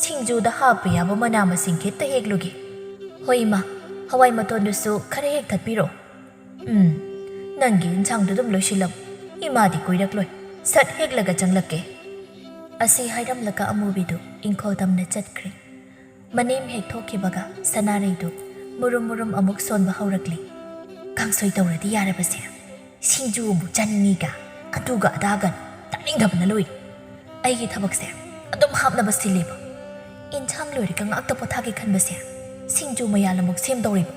ꯁꯤꯡꯖꯨꯗ ꯍꯥꯞꯄ ꯌꯥꯕ ꯃꯅꯥ ꯃꯁꯤꯡ ꯈꯤꯠꯇ ꯍꯦꯛꯂꯨꯒꯦ꯫ ꯍꯣꯏ, ꯏꯃꯥ, ꯍꯋꯥꯏ ꯃꯇꯣꯟꯗꯨꯁꯨ ꯈꯔ ꯍꯦꯛ ꯊꯠꯄꯤꯔꯛꯑꯣ꯫ ꯎꯝ, ꯅꯪꯒꯤ ꯏꯟꯁꯥꯡꯗꯨ ꯑꯗꯨꯝ ꯂꯣꯏꯁꯤꯜꯂꯝꯃꯨ꯫ ꯏꯃꯥꯗꯤ ꯀꯨꯏꯔꯛꯂꯣꯏ꯫ ꯁꯠ ꯍꯦꯛꯂꯒ ꯆꯪꯂꯛꯀꯦ꯫ ꯑꯁꯤ ꯍꯥꯏꯔꯝꯂꯒ ꯑꯃꯨꯕꯤꯗꯨ ꯏꯪꯈꯣꯜ ꯇꯝꯅ ꯆꯠꯈ꯭ꯔꯦ꯫ ꯃꯅꯦꯝ ꯍꯦꯛ ꯊꯣꯛꯈꯤꯕꯒ ꯁꯅꯥꯔꯩꯗꯨ ꯃꯨꯔꯨꯝ ꯃꯨꯔꯨꯝ ꯑꯃꯨꯛ ꯁꯣꯟꯕ ꯍꯧꯔꯛꯂꯤ꯫ ꯀꯥꯡꯁꯣꯏ ꯇꯧꯔꯗꯤ ꯌꯥꯔꯕꯁꯦ꯫ ꯁꯤꯡꯖꯨ ꯑꯃꯨꯛ ꯆꯥꯅꯤꯡꯉꯤꯒ, ꯑꯗꯨꯒ ꯑꯗꯥꯒ ꯇꯥꯅꯤꯡꯗꯕꯅ ꯂꯣꯏꯔꯦ꯫ ꯑꯩꯒꯤ ꯊꯕꯛꯁꯦ ꯑꯗꯨꯝ ꯍꯥꯞꯅꯕ ꯁꯤꯜꯂꯦꯕ꯫ ꯏꯟꯁꯥꯡ ꯂꯣꯏꯔꯒ ꯉꯥꯛꯇ ꯄꯣꯊꯥꯒꯦ ꯈꯟꯕꯁꯦ ꯁꯤꯡꯖꯨ ꯃꯌꯥꯜ ꯑꯃꯨꯛ ꯁꯦꯝꯗꯧꯔꯤꯕ꯫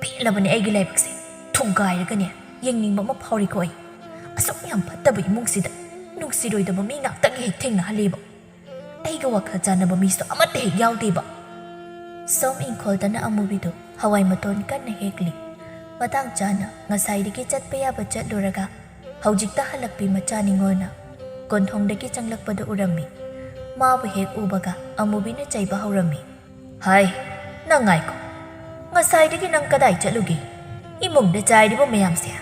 ꯄꯦꯜꯂꯕꯅꯦ ꯑꯩꯒꯤ ꯂꯥꯏꯕꯛꯁꯦ꯫ ꯊꯨꯒꯥꯏꯔꯒꯅꯦ ꯌꯦꯡꯅꯤꯡꯕ ꯑꯃ ꯐꯥꯎꯔꯤꯀꯣ ꯑꯩ꯫ ꯑꯁꯨꯛ ꯌꯥꯝ ꯐꯠꯇꯕ ꯏꯃꯨꯡꯁꯤꯗ ꯅꯨꯡꯁꯤꯔꯣꯏꯗꯕ ꯃꯤ ꯉꯥꯛꯇꯒ ꯍꯦꯛ ꯊꯦꯡꯅꯍꯜꯂꯦꯕ꯫ ꯑꯩꯒ ꯋꯥꯈꯜ ꯆꯥꯟꯅꯕ ꯃꯤꯁꯨ ꯑꯃꯠꯇ ꯍꯦꯛ ꯌꯥꯎꯗꯦꯕ꯫ ꯁꯣꯝ ꯏꯪꯈꯣꯜꯗꯅ ꯑꯃꯨꯕꯤꯗꯨ ꯍꯋꯥꯏ ꯃꯇꯣꯟ ꯀꯟꯅ ꯍꯦꯛꯂꯤ꯫ ꯃꯇꯥꯡ ꯆꯥꯅ ꯉꯁꯥꯏꯗꯒꯤ ꯆꯠꯄ ꯌꯥꯕ ꯆꯠꯂꯨꯔꯒ ꯍꯧꯖꯤꯛꯇ ꯍꯜꯂꯛꯄꯤ ꯃꯆꯥ ꯅꯤꯉꯣꯜꯅ ꯀꯣꯟꯊꯣꯡꯗꯒꯤ ꯆꯪꯂꯛꯄꯗꯨ ꯎꯔꯝꯃꯤ꯫ ꯃꯥꯕꯨ ꯍꯦꯛ ꯎꯕꯒ ꯑꯃꯨꯕꯤꯅ ꯆꯩꯕ ꯍꯧꯔꯝꯃꯤ꯫ "ꯍꯥꯏ, ꯅꯪ ꯉꯥꯏꯈꯣ꯫ ꯉꯁꯥꯏꯗꯒꯤ ꯅꯪ ꯀꯗꯥꯏ ꯆꯠꯂꯨꯒꯦ? ꯏꯃꯨꯡꯗ ꯆꯥꯏꯔꯤꯕ ꯃꯌꯥꯝꯁꯦ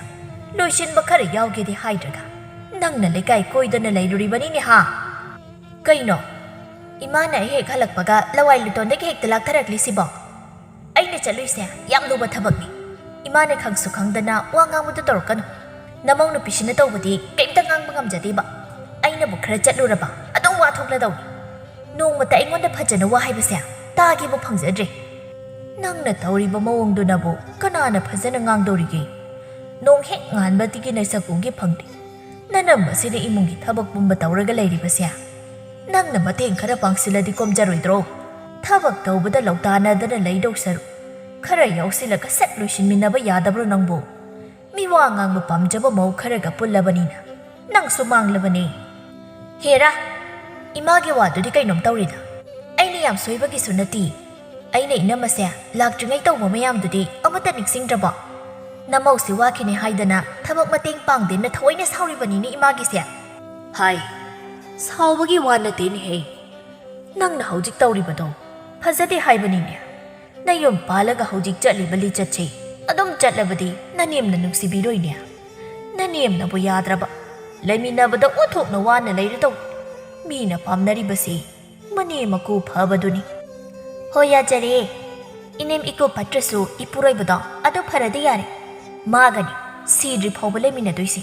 ꯂꯣꯏꯁꯤꯟꯕ ꯈꯔ ꯌꯥꯎꯒꯦꯗꯤ ꯍꯥꯏꯗ꯭ꯔꯒ ꯅꯪꯅ ꯂꯩꯀꯥꯏ ꯀꯣꯏꯗꯅ ꯂꯩꯔꯨꯔꯤꯕꯅꯤꯅꯦ ꯍꯥ?" "ꯀꯩꯅꯣ? ꯏꯃꯥꯅ ꯑꯩ ꯍꯦꯛ ꯍꯜꯂꯛꯄꯒ ꯂꯋꯥꯏ ꯂꯨꯇꯣꯟꯗꯒꯤ ꯍꯦꯛꯇ ꯂꯥꯛꯊꯔꯛꯂꯤꯁꯤꯕꯣ?" "ꯑꯩꯅ ꯆꯠꯂꯨꯏꯁꯦ ꯌꯥꯝ ꯂꯨꯕ ꯊꯕꯛꯅꯤ꯫ ꯏꯃꯥꯅ ꯈꯪꯁꯨ ꯈꯪꯗꯅ ꯋꯥ ꯉꯥꯡꯕꯗꯨ ꯇꯧꯔꯛꯀꯅꯨ꯫ ꯅꯃꯧ ꯅꯨꯄꯤꯁꯤꯅ ꯇꯧꯕꯗꯤ ꯀꯩꯝꯇ ꯉꯥꯡꯕ ꯉꯝꯖꯗꯦꯕ꯫ ꯑꯩꯅꯕꯨ ꯈꯔ ꯆꯠꯂꯨꯔꯕ ꯑꯗꯨꯝ ꯋꯥ ꯊꯣꯛꯂꯗꯧꯅꯤ꯫ ꯅꯣꯡꯃꯇ ꯑꯩꯉꯣꯟꯗ ꯐꯖꯅ ꯋꯥ ꯍꯥꯏꯕꯁꯦ ꯇꯥꯒꯦꯕꯨ ꯐꯪꯖꯗ꯭ꯔꯦ꯫ ꯅꯪꯅ ꯇꯧꯔꯤꯕ ꯃꯑꯣꯡꯗꯨꯅꯕꯨ ꯀꯅꯥꯅ ꯐꯖꯅ ꯉꯥꯡꯗꯧꯔꯤꯒꯦ? ꯅꯣꯡ ꯍꯦꯛ ꯉꯥꯟꯕꯗꯒꯤ ꯅꯁꯛ ꯎꯒꯦ ꯐꯪꯗꯦ꯫ ꯅꯅꯝ ꯑꯁꯤꯅ ꯏꯃꯨꯡꯒꯤ ꯊꯕꯛ ꯄꯨꯝꯕ ꯇꯧꯔꯒ ꯂꯩꯔꯤꯕꯁꯦ꯫ ꯅꯪꯅ ꯃꯇꯦꯡ ꯈꯔ ꯄꯥꯡꯁꯤꯜꯂꯗꯤ ꯀꯣꯝꯖꯔꯣꯏꯗ꯭ꯔꯣ? ꯊꯕꯛ ꯇꯧꯕꯗ ꯂꯧꯇꯥꯅꯗꯅ ꯂꯩꯗꯧ ꯁꯔꯨꯛ ꯈꯔ ꯌꯥꯎꯁꯤꯜꯂꯒ ꯁꯠ ꯂꯣꯏꯁꯤꯟꯃꯤꯟꯅꯕ ꯌꯥꯗꯕ꯭ꯔꯣ ꯅꯪꯕꯨ? ꯃꯤꯋꯥ ꯉꯥꯡꯕ ꯄꯥꯝꯖꯕ ꯃꯧ ꯈꯔꯒ ꯄꯨꯜꯂꯕꯅꯤꯅ ꯅꯪꯁꯨ ꯃꯥꯡꯂꯕꯅꯦ꯫ ꯍꯦꯔꯥ, ꯏꯃꯥꯒꯤ ꯋꯥꯗꯨꯗꯤ ꯀꯩꯅꯣꯝ ꯇꯧꯔꯦꯗ꯫ ꯑꯩꯅ ꯌꯥꯝ ꯁꯣꯏꯕꯒꯤꯁꯨ ꯅꯠꯇꯦ꯫ ꯑꯩꯅ ꯏꯅꯝꯃꯁꯦ ꯂꯥꯛꯇ꯭ꯔꯤꯉꯩ ꯇꯧꯕ ꯃꯌꯥꯝꯗꯨꯗꯤ ꯑꯃꯠꯇ ꯅꯤꯡꯁꯤꯡꯗ꯭ꯔꯕꯣ? ꯅꯃꯧꯁꯤ ꯋꯥꯈꯤꯅꯦ ꯍꯥꯏꯗꯅ ꯊꯕꯛ ꯃꯇꯦꯡ ꯄꯥꯡꯗꯦꯅ ꯊꯑꯣꯏꯅ ꯁꯥꯎꯔꯤꯕꯅꯤꯅꯦ ꯏꯃꯥꯒꯤꯁꯦ꯫ ꯍꯥꯏ, ꯁꯥꯎꯕꯒꯤ ꯋꯥ ꯅꯠꯇꯦꯅꯦꯍꯦ꯫ ꯅꯪꯅ ꯍꯧꯖꯤꯛ ꯇꯧꯔꯤꯕꯗꯣ ꯐꯖꯗꯦ ꯍꯥꯏꯕꯅꯤꯅꯦ꯫ ꯅꯌꯨꯝ ꯄꯥꯜꯂꯒ ꯍꯧꯖꯤꯛ ꯆꯠꯂꯤꯕ ꯂꯤꯆꯠꯁꯦ ꯑꯗꯨꯝ ꯆꯠꯂꯕꯗꯤ ꯅꯅꯦꯝꯅ ꯅꯨꯡꯁꯤꯕꯤꯔꯣꯏꯅꯦ꯫ ꯅꯅꯦꯝꯅꯕꯨ ꯌꯥꯗ꯭ꯔꯕ, ꯂꯩꯃꯤꯟꯅꯕꯗ ꯑꯣꯟꯊꯣꯛꯅ ꯋꯥꯅ ꯂꯩꯔꯗꯧ꯫ ꯃꯤꯅ ꯄꯥꯝꯅꯔꯤꯕꯁꯤ ꯃꯅꯦꯝ ꯃꯀꯨ ꯐꯕꯗꯨꯅꯤ꯫ ꯍꯣꯏ, ꯌꯥꯖꯔꯦ꯫ ꯏꯅꯦꯝ ꯏꯀꯨ ꯐꯠꯇ꯭ꯔꯁꯨ ꯏꯄꯨꯔꯣꯏꯕꯗꯣ ꯑꯗꯨ ꯐꯔꯗꯤ ꯌꯥꯔꯦ꯫ ꯃꯥꯒꯅꯤ ꯁꯤꯗ꯭ꯔꯤ ꯐꯥꯎꯕ ꯂꯩꯃꯤꯟꯅꯗꯣꯏꯁꯦ꯫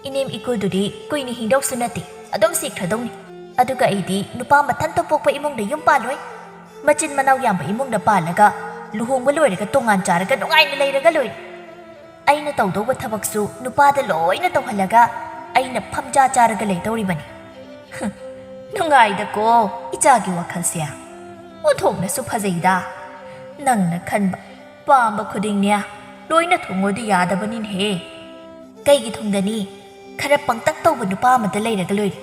ꯏꯅꯦꯝ ꯏꯀꯨꯗꯨꯗꯤ ꯀꯨꯏꯅ ꯍꯤꯡꯗꯧꯁꯨ ꯅꯠꯇꯦ, ꯑꯗꯨꯝ ꯁꯤꯈ꯭ꯔꯗꯧꯅꯤ꯫ ꯑꯗꯨꯒ ꯑꯩꯗꯤ ꯅꯨꯄꯥ ꯃꯊꯟꯇ ꯄꯣꯛꯄ ꯏꯃꯨꯡꯗ ꯌꯨꯝ ꯄꯥꯜꯂꯣꯏ꯫ ꯃꯆꯤꯟ ꯃꯅꯥꯎ ꯌꯥꯝꯕ ꯏꯃꯨꯡꯗ ꯄꯥꯜꯂꯒ ꯂꯨꯍꯣꯡꯕ ꯂꯣꯏꯔꯒ ꯇꯣꯉꯥꯟ ꯆꯥꯔꯒ ꯅꯨꯡꯉꯥꯏꯅ ꯂꯩꯔꯒ ꯂꯣꯏꯔꯦ꯫ ꯑꯩꯅ ꯇꯧꯗꯧꯕ ꯊꯕꯛꯁꯨ ꯅꯨꯄꯥꯗ ꯂꯣꯏꯅ ꯇꯧꯍꯜꯂꯒ ꯑꯩꯅ ꯐꯝꯖꯥ ꯆꯥꯔꯒ ꯂꯩꯗꯧꯔꯤꯕꯅꯤ꯫ ꯍꯨꯝ, ꯅꯨꯡꯉꯥꯏꯗꯀꯣ ꯏꯆꯥꯒꯤ ꯋꯥꯈꯜꯁꯦ꯫ ꯑꯣꯟꯊꯣꯛꯅꯁꯨ ꯐꯖꯩꯗ꯫ ꯅꯪꯅ ꯈꯟꯕ, ꯄꯥꯝꯕ ꯈꯨꯗꯤꯡꯅꯦ ꯂꯣꯏꯅ ꯊꯨꯡꯉꯣꯗꯤ ꯌꯥꯗꯕꯅꯤꯅꯦꯍꯦ꯫ ꯀꯩꯒꯤ ꯊꯨꯡꯒꯅꯤ? ꯈꯔ ꯄꯪꯇꯛ ꯇꯧꯕ ꯅꯨꯄꯥ ꯑꯃꯗ ꯂꯩꯔꯒ ꯂꯣꯏꯔꯦ꯫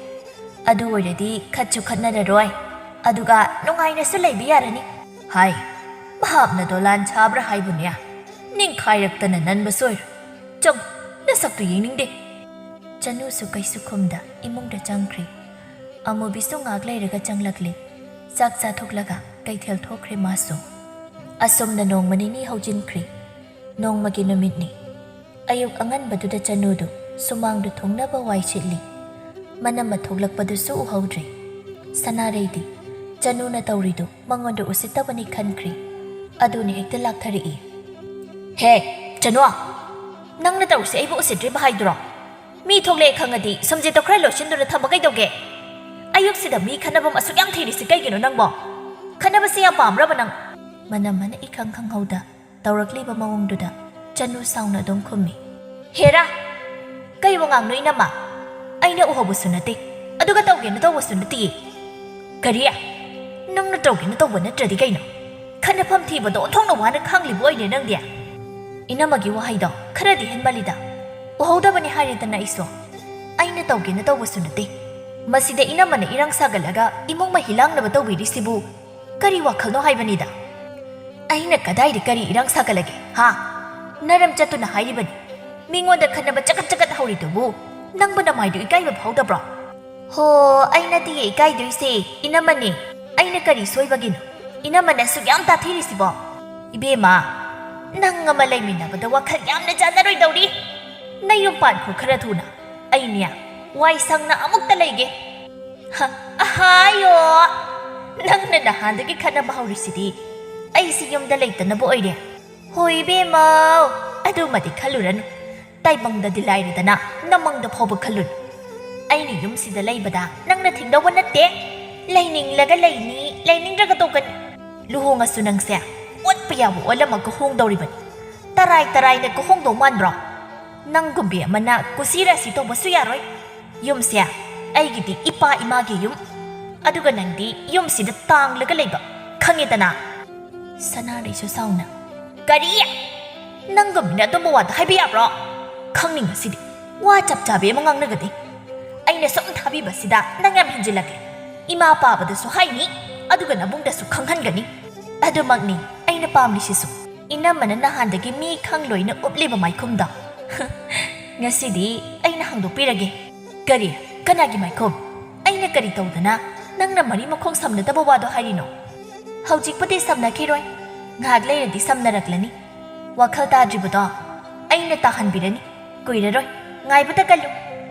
ꯑꯗꯨ ꯑꯣꯏꯔꯗꯤ ꯈꯠꯁꯨ ꯈꯠꯅꯔꯔꯣꯏ, ꯑꯗꯨꯒ ꯅꯨꯡꯉꯥꯏꯅꯁꯨ ꯂꯩꯕ ꯌꯥꯔꯅꯤ꯫ ꯍꯥꯏ, ꯚꯥꯞꯅ ꯗꯣꯂꯥꯟ ꯁꯥꯕ꯭ꯔꯥ ꯍꯥꯏꯕꯨꯅꯦ? ꯅꯤꯡꯈꯥꯏꯔꯛꯇꯅ ꯅꯟꯕ ꯁꯣꯏꯔꯣꯏ꯫ ꯆꯪ, ꯅꯁꯛꯇꯨ ꯌꯦꯡꯅꯤꯡꯗꯦ꯫ ꯆꯅꯨꯁꯨ ꯀꯩꯁꯨ ꯈꯨꯝꯗ ꯏꯃꯨꯡꯗ ꯆꯪꯈ꯭ꯔꯦ꯫ ꯑꯃꯨꯕꯤꯁꯨ ꯉꯥꯛ ꯂꯩꯔꯒ ꯆꯪꯂꯛꯂꯦ꯫ ꯆꯥꯛ ꯆꯥꯊꯣꯛꯂꯒ ꯀꯩꯊꯦꯜ ꯊꯣꯛꯈ꯭ꯔꯦ ꯃꯥꯁꯨ꯫ ꯑꯁꯨꯝꯅ ꯅꯣꯡꯃ ꯅꯤꯅꯤ ꯍꯧꯖꯤꯟꯈ꯭ꯔꯦ꯫ ꯅꯣꯡꯃꯒꯤ ꯅꯨꯃꯤꯠꯅꯤ꯫ ꯑꯌꯨꯛ ꯑꯉꯟꯕꯗꯨꯗ ꯆꯅꯨꯗꯨ ꯁꯨꯃꯥꯡꯗꯨ ꯊꯨꯡꯅꯕ ꯋꯥꯏ ꯁꯤꯠꯂꯤ꯫ ꯃꯅꯝ ꯑꯃ ꯊꯣꯛꯂꯛꯄꯗꯨꯁꯨ ꯎꯍꯧꯗ꯭ꯔꯦ꯫ ꯁꯅꯥꯔꯩꯗꯤ ꯆꯅꯨꯅ ꯇꯧꯔꯤꯗꯨ ꯃꯉꯣꯟꯗ ꯎꯁꯤꯠꯇꯕꯅꯤ ꯈꯟꯈ꯭ꯔꯦ꯫ ꯑꯗꯨꯅ ꯍꯦꯛꯇ ꯂꯥꯛꯊꯔꯛꯏ꯫ "ꯍꯦ, ꯆꯅꯨ! ꯅꯪꯅ ꯇꯧꯔꯤꯁꯦ ꯑꯩꯕꯨ ꯎꯁꯤꯠꯇ꯭ꯔꯤꯕ ꯍꯥꯏꯗꯨꯔꯣ? ꯃꯤ ꯊꯣꯛꯂꯛꯑꯦ ꯈꯪꯉꯗꯤ ꯁꯨꯝꯖꯤꯠꯇꯣ ꯈꯔ ꯂꯣꯠꯁꯤꯟꯗꯨꯅ ꯊꯝꯕ ꯀꯩꯗꯧꯒꯦ? ꯑꯌꯨꯛꯁꯤꯗ ꯃꯤ ꯈꯠꯅꯐꯝ ꯑꯁꯨꯛ ꯌꯥꯝ ꯊꯤꯔꯤꯁꯤ ꯀꯩꯒꯤꯅꯣ ꯅꯪꯕꯣ? ꯈꯠꯅꯕꯁꯤ ꯌꯥꯝ ꯄꯥꯝꯕ꯭ꯔꯕ ꯅꯪ?" ꯃꯅꯝ ꯑꯃꯅ ꯏꯈꯪ ꯈꯪꯍꯧꯗ ꯇꯧꯔꯛꯂꯤꯕ ꯃꯑꯣꯡꯗꯨꯗ ꯆꯅꯨ ꯁꯥꯎꯅ ꯑꯗꯨꯝ ꯈꯨꯝꯃꯤ꯫ "ꯍꯦꯔꯥ! ꯀꯩ ꯋꯥꯉꯥꯡꯅꯣ ꯏꯅꯝꯃ? ꯑꯩꯅ ꯎꯍꯧꯕꯁꯨ ꯅꯠꯇꯦ, ꯑꯗꯨꯒ ꯇꯧꯒꯦꯅ ꯇꯧꯕꯁꯨ ꯅꯠꯇꯤꯌꯦ꯫" "ꯀꯔꯤ? ꯅꯪꯅ ꯇꯧꯒꯦꯅ ꯇꯧꯕ ꯅꯠꯇ꯭ꯔꯗꯤ ꯀꯩꯅꯣ? ꯈꯠꯅꯐꯝ ꯊꯤꯕꯗꯣ ꯑꯣꯟꯊꯣꯛꯅ ꯋꯥꯅ ꯈꯥꯡꯂꯤꯕ ꯑꯣꯏꯅꯦ ꯅꯪꯗꯤ?" ꯏꯅꯝꯃꯒꯤ ꯋꯥꯍꯩꯗꯣ ꯈꯔꯗꯤ ꯍꯦꯟꯃꯜꯂꯤꯗ꯫ ꯎꯍꯧꯗꯕꯅꯤ ꯍꯥꯏꯔꯦꯗꯅ ꯑꯩꯁꯨ꯫ ꯑꯩꯅ ꯇꯧꯒꯦꯅ ꯇꯧꯕꯁꯨ ꯅꯠꯇꯦ꯫ ꯃꯁꯤꯗ ꯏꯅꯝꯃꯅ ꯏꯔꯥꯡ ꯁꯥꯒꯠꯂꯒ ꯏꯃꯨꯡ ꯃꯍꯤ ꯂꯥꯡꯅꯕ ꯇꯧꯕꯤꯔꯤꯁꯤꯕꯨ ꯀꯔꯤ ꯋꯥꯈꯜꯅꯣ ꯍꯥꯏꯕꯅꯤꯗ? ꯑꯩꯅ ꯀꯗꯥꯏꯗ ꯀꯔꯤ ꯏꯔꯥꯡ ꯁꯥꯒꯠꯂꯒꯦ, ꯍꯥ? ꯅꯔꯝ ꯆꯠꯇꯨꯅ ꯍꯥꯏꯔꯤꯕꯅꯤ꯫ ꯃꯤꯉꯣꯟꯗ ꯈꯠꯅꯕ ꯆꯒꯠ ꯆꯒꯠ ꯍꯧꯔꯤꯗꯨꯕꯨ ꯅꯪꯕꯨ ꯅꯃꯥꯏꯗꯨ ꯏꯀꯥꯏꯕ ꯐꯥꯎꯗꯕ꯭ꯔꯣ? ꯍꯣ, ꯑꯩ ꯅꯠꯇꯤꯌꯦ ꯏꯀꯥꯏꯗꯣꯏꯁꯦ, ꯏꯅꯝꯃꯅꯦ꯫ ꯑꯩꯅ ꯀꯔꯤ ꯁꯣꯏꯕꯒꯤꯅꯣ? ꯏꯅꯝꯃꯅ ꯑꯁꯨꯛ ꯌꯥꯝ ꯇꯥꯊꯤꯔꯤꯁꯤꯕꯣ? ꯏꯕꯦꯝꯃ, ꯅꯪ ꯑꯃ ꯂꯩꯃꯤꯟꯅꯕꯗ ꯋꯥꯈꯜ ꯌꯥꯝꯅ ꯆꯥꯟꯅꯔꯣꯏꯗꯧꯔꯤ꯫ ꯅꯌꯨꯝ ꯄꯥꯟꯈ꯭ꯔꯣ ꯈꯔ ꯊꯨꯅ꯫ ꯑꯩꯅꯦ, ꯋꯥꯏ ꯁꯪꯅ ꯑꯃꯨꯛꯇ ꯂꯩꯒꯦ꯫ ꯍ, ꯑꯍꯥꯌꯣ! ꯅꯪꯅ ꯅꯍꯥꯟꯗꯒꯤ ꯈꯠꯅꯕ ꯍꯧꯔꯤꯁꯤꯗꯤ ꯑꯩꯁꯤ ꯌꯨꯝꯗ ꯂꯩꯇꯅꯕ ꯑꯣꯏꯔꯦ꯫ ꯍꯣꯏ ꯏꯕꯦꯝꯃ, ꯑꯗꯨꯃꯗꯤ ꯈꯜꯂꯨꯔꯅꯨ꯫ ꯇꯥꯏꯕꯪꯗꯗꯤ ꯂꯥꯏꯔꯗꯅ ꯅꯃꯪꯗ ꯐꯥꯎꯕ ꯈꯜꯂꯨꯅꯨ꯫ ꯑꯩꯅ ꯌꯨꯝꯁꯤꯗ ꯂꯩꯕꯗ ꯅꯪꯅ ꯊꯤꯡꯗꯧꯕ ꯅꯠꯇꯦ꯫ ꯂꯩꯅꯤꯡꯂꯒ ꯂꯩꯅꯤ, ꯂꯩꯅꯤꯡꯗ꯭ꯔꯒ ꯇꯣꯛꯀꯅꯤ꯫ ꯂꯨꯍꯣꯡꯉꯁꯨ ꯅꯪꯁꯦ ꯑꯣꯠꯄ ꯌꯥꯕ ꯑꯣꯜꯂꯝꯃꯒ ꯍꯣꯡꯗꯧꯔꯤꯕꯅꯤ꯫ ꯇꯔꯥꯏ ꯇꯔꯥꯏꯅꯒ ꯍꯣꯡꯗꯧ ꯃꯥꯟꯕ꯭ꯔꯣ? ꯅꯪꯒꯨꯝꯕꯤ ꯑꯃꯅ ꯀꯨꯁꯤ ꯔꯥꯁꯤ ꯇꯧꯕꯁꯨ ꯌꯥꯔꯣꯏ꯫ ꯌꯨꯝꯁꯦ ꯑꯩꯒꯤꯗꯤ ꯏꯄꯥ ꯏꯃꯥꯒꯤ ꯌꯨꯝ꯫ ꯑꯗꯨꯒ ꯅꯪꯗꯤ ꯌꯨꯝꯁꯤꯗ ꯇꯥꯡꯂꯒ ꯂꯩꯕ, ꯈꯪꯉꯦꯗꯅ? ꯁꯅꯥꯔꯩꯁꯨ ꯁꯥꯎꯅ, "ꯀꯔꯤ? ꯅꯪꯒꯨꯝꯕꯤꯅ ꯑꯗꯨꯝꯕ ꯋꯥꯗꯣ ꯍꯥꯏꯕ ꯌꯥꯕ꯭ꯔꯣ? ꯈꯪꯅꯤꯡꯉꯁꯤꯗꯤ꯫ ꯋꯥ ꯆꯞ ꯆꯥꯕꯤ ꯑꯃ ꯉꯥꯡꯅꯒꯗꯤ꯫ ꯑꯩꯅ ꯁꯨꯝ ꯊꯥꯕꯤꯕꯁꯤꯗ ꯅꯪ ꯌꯥꯝ ꯍꯦꯟꯖꯤꯜꯂꯛꯂꯦ꯫ ꯏꯃꯥ ꯄꯥꯕꯗꯁꯨ ꯍꯥꯏꯅꯤ, ꯑꯗꯨꯒ ꯅꯕꯨꯡꯗꯁꯨ ꯈꯪꯍꯟꯒꯅꯤ꯫ ꯑꯗꯨꯃꯛꯅꯤ ꯑꯩꯅ ꯄꯥꯝꯂꯤꯁꯤꯁꯨ꯫ ꯏꯅꯝꯃꯅ ꯅꯍꯥꯟꯗꯒꯤ ꯃꯤ ꯈꯪꯂꯣꯏꯅ ꯎꯞꯂꯤꯕ ꯃꯥꯏꯈꯨꯝꯗꯣ꯫ ꯉꯁꯤꯗꯤ ꯑꯩꯅ ꯍꯥꯡꯗꯣꯛꯄꯤꯔꯒꯦ꯫" "ꯀꯔꯤ? ꯀꯅꯥꯒꯤ ꯃꯥꯏꯈꯨꯝ? ꯑꯩꯅ ꯀꯔꯤ ꯇꯧꯗꯅ ꯅꯪꯅ ꯃꯔꯤ ꯃꯈꯣꯡ ꯁꯝꯅꯗꯕ ꯋꯥꯗꯣ ꯍꯥꯏꯔꯤꯅꯣ?" "ꯍꯧꯖꯤꯛꯄꯨꯗꯤ ꯁꯝꯅꯈꯤꯔꯣꯏ꯫ ꯉꯥꯏꯍꯥꯛ ꯂꯩꯔꯗꯤ ꯁꯝꯅꯔꯛꯂꯅꯤ꯫ ꯋꯥꯈꯜ ꯇꯥꯗ꯭ꯔꯤꯕꯗꯣ ꯑꯩꯅ ꯇꯥꯍꯟꯕꯤꯔꯅꯤ꯫ ꯀꯨꯏꯔꯔꯣꯏ꯫ ꯉꯥꯏꯕꯇ ꯀꯜꯂꯨ꯫"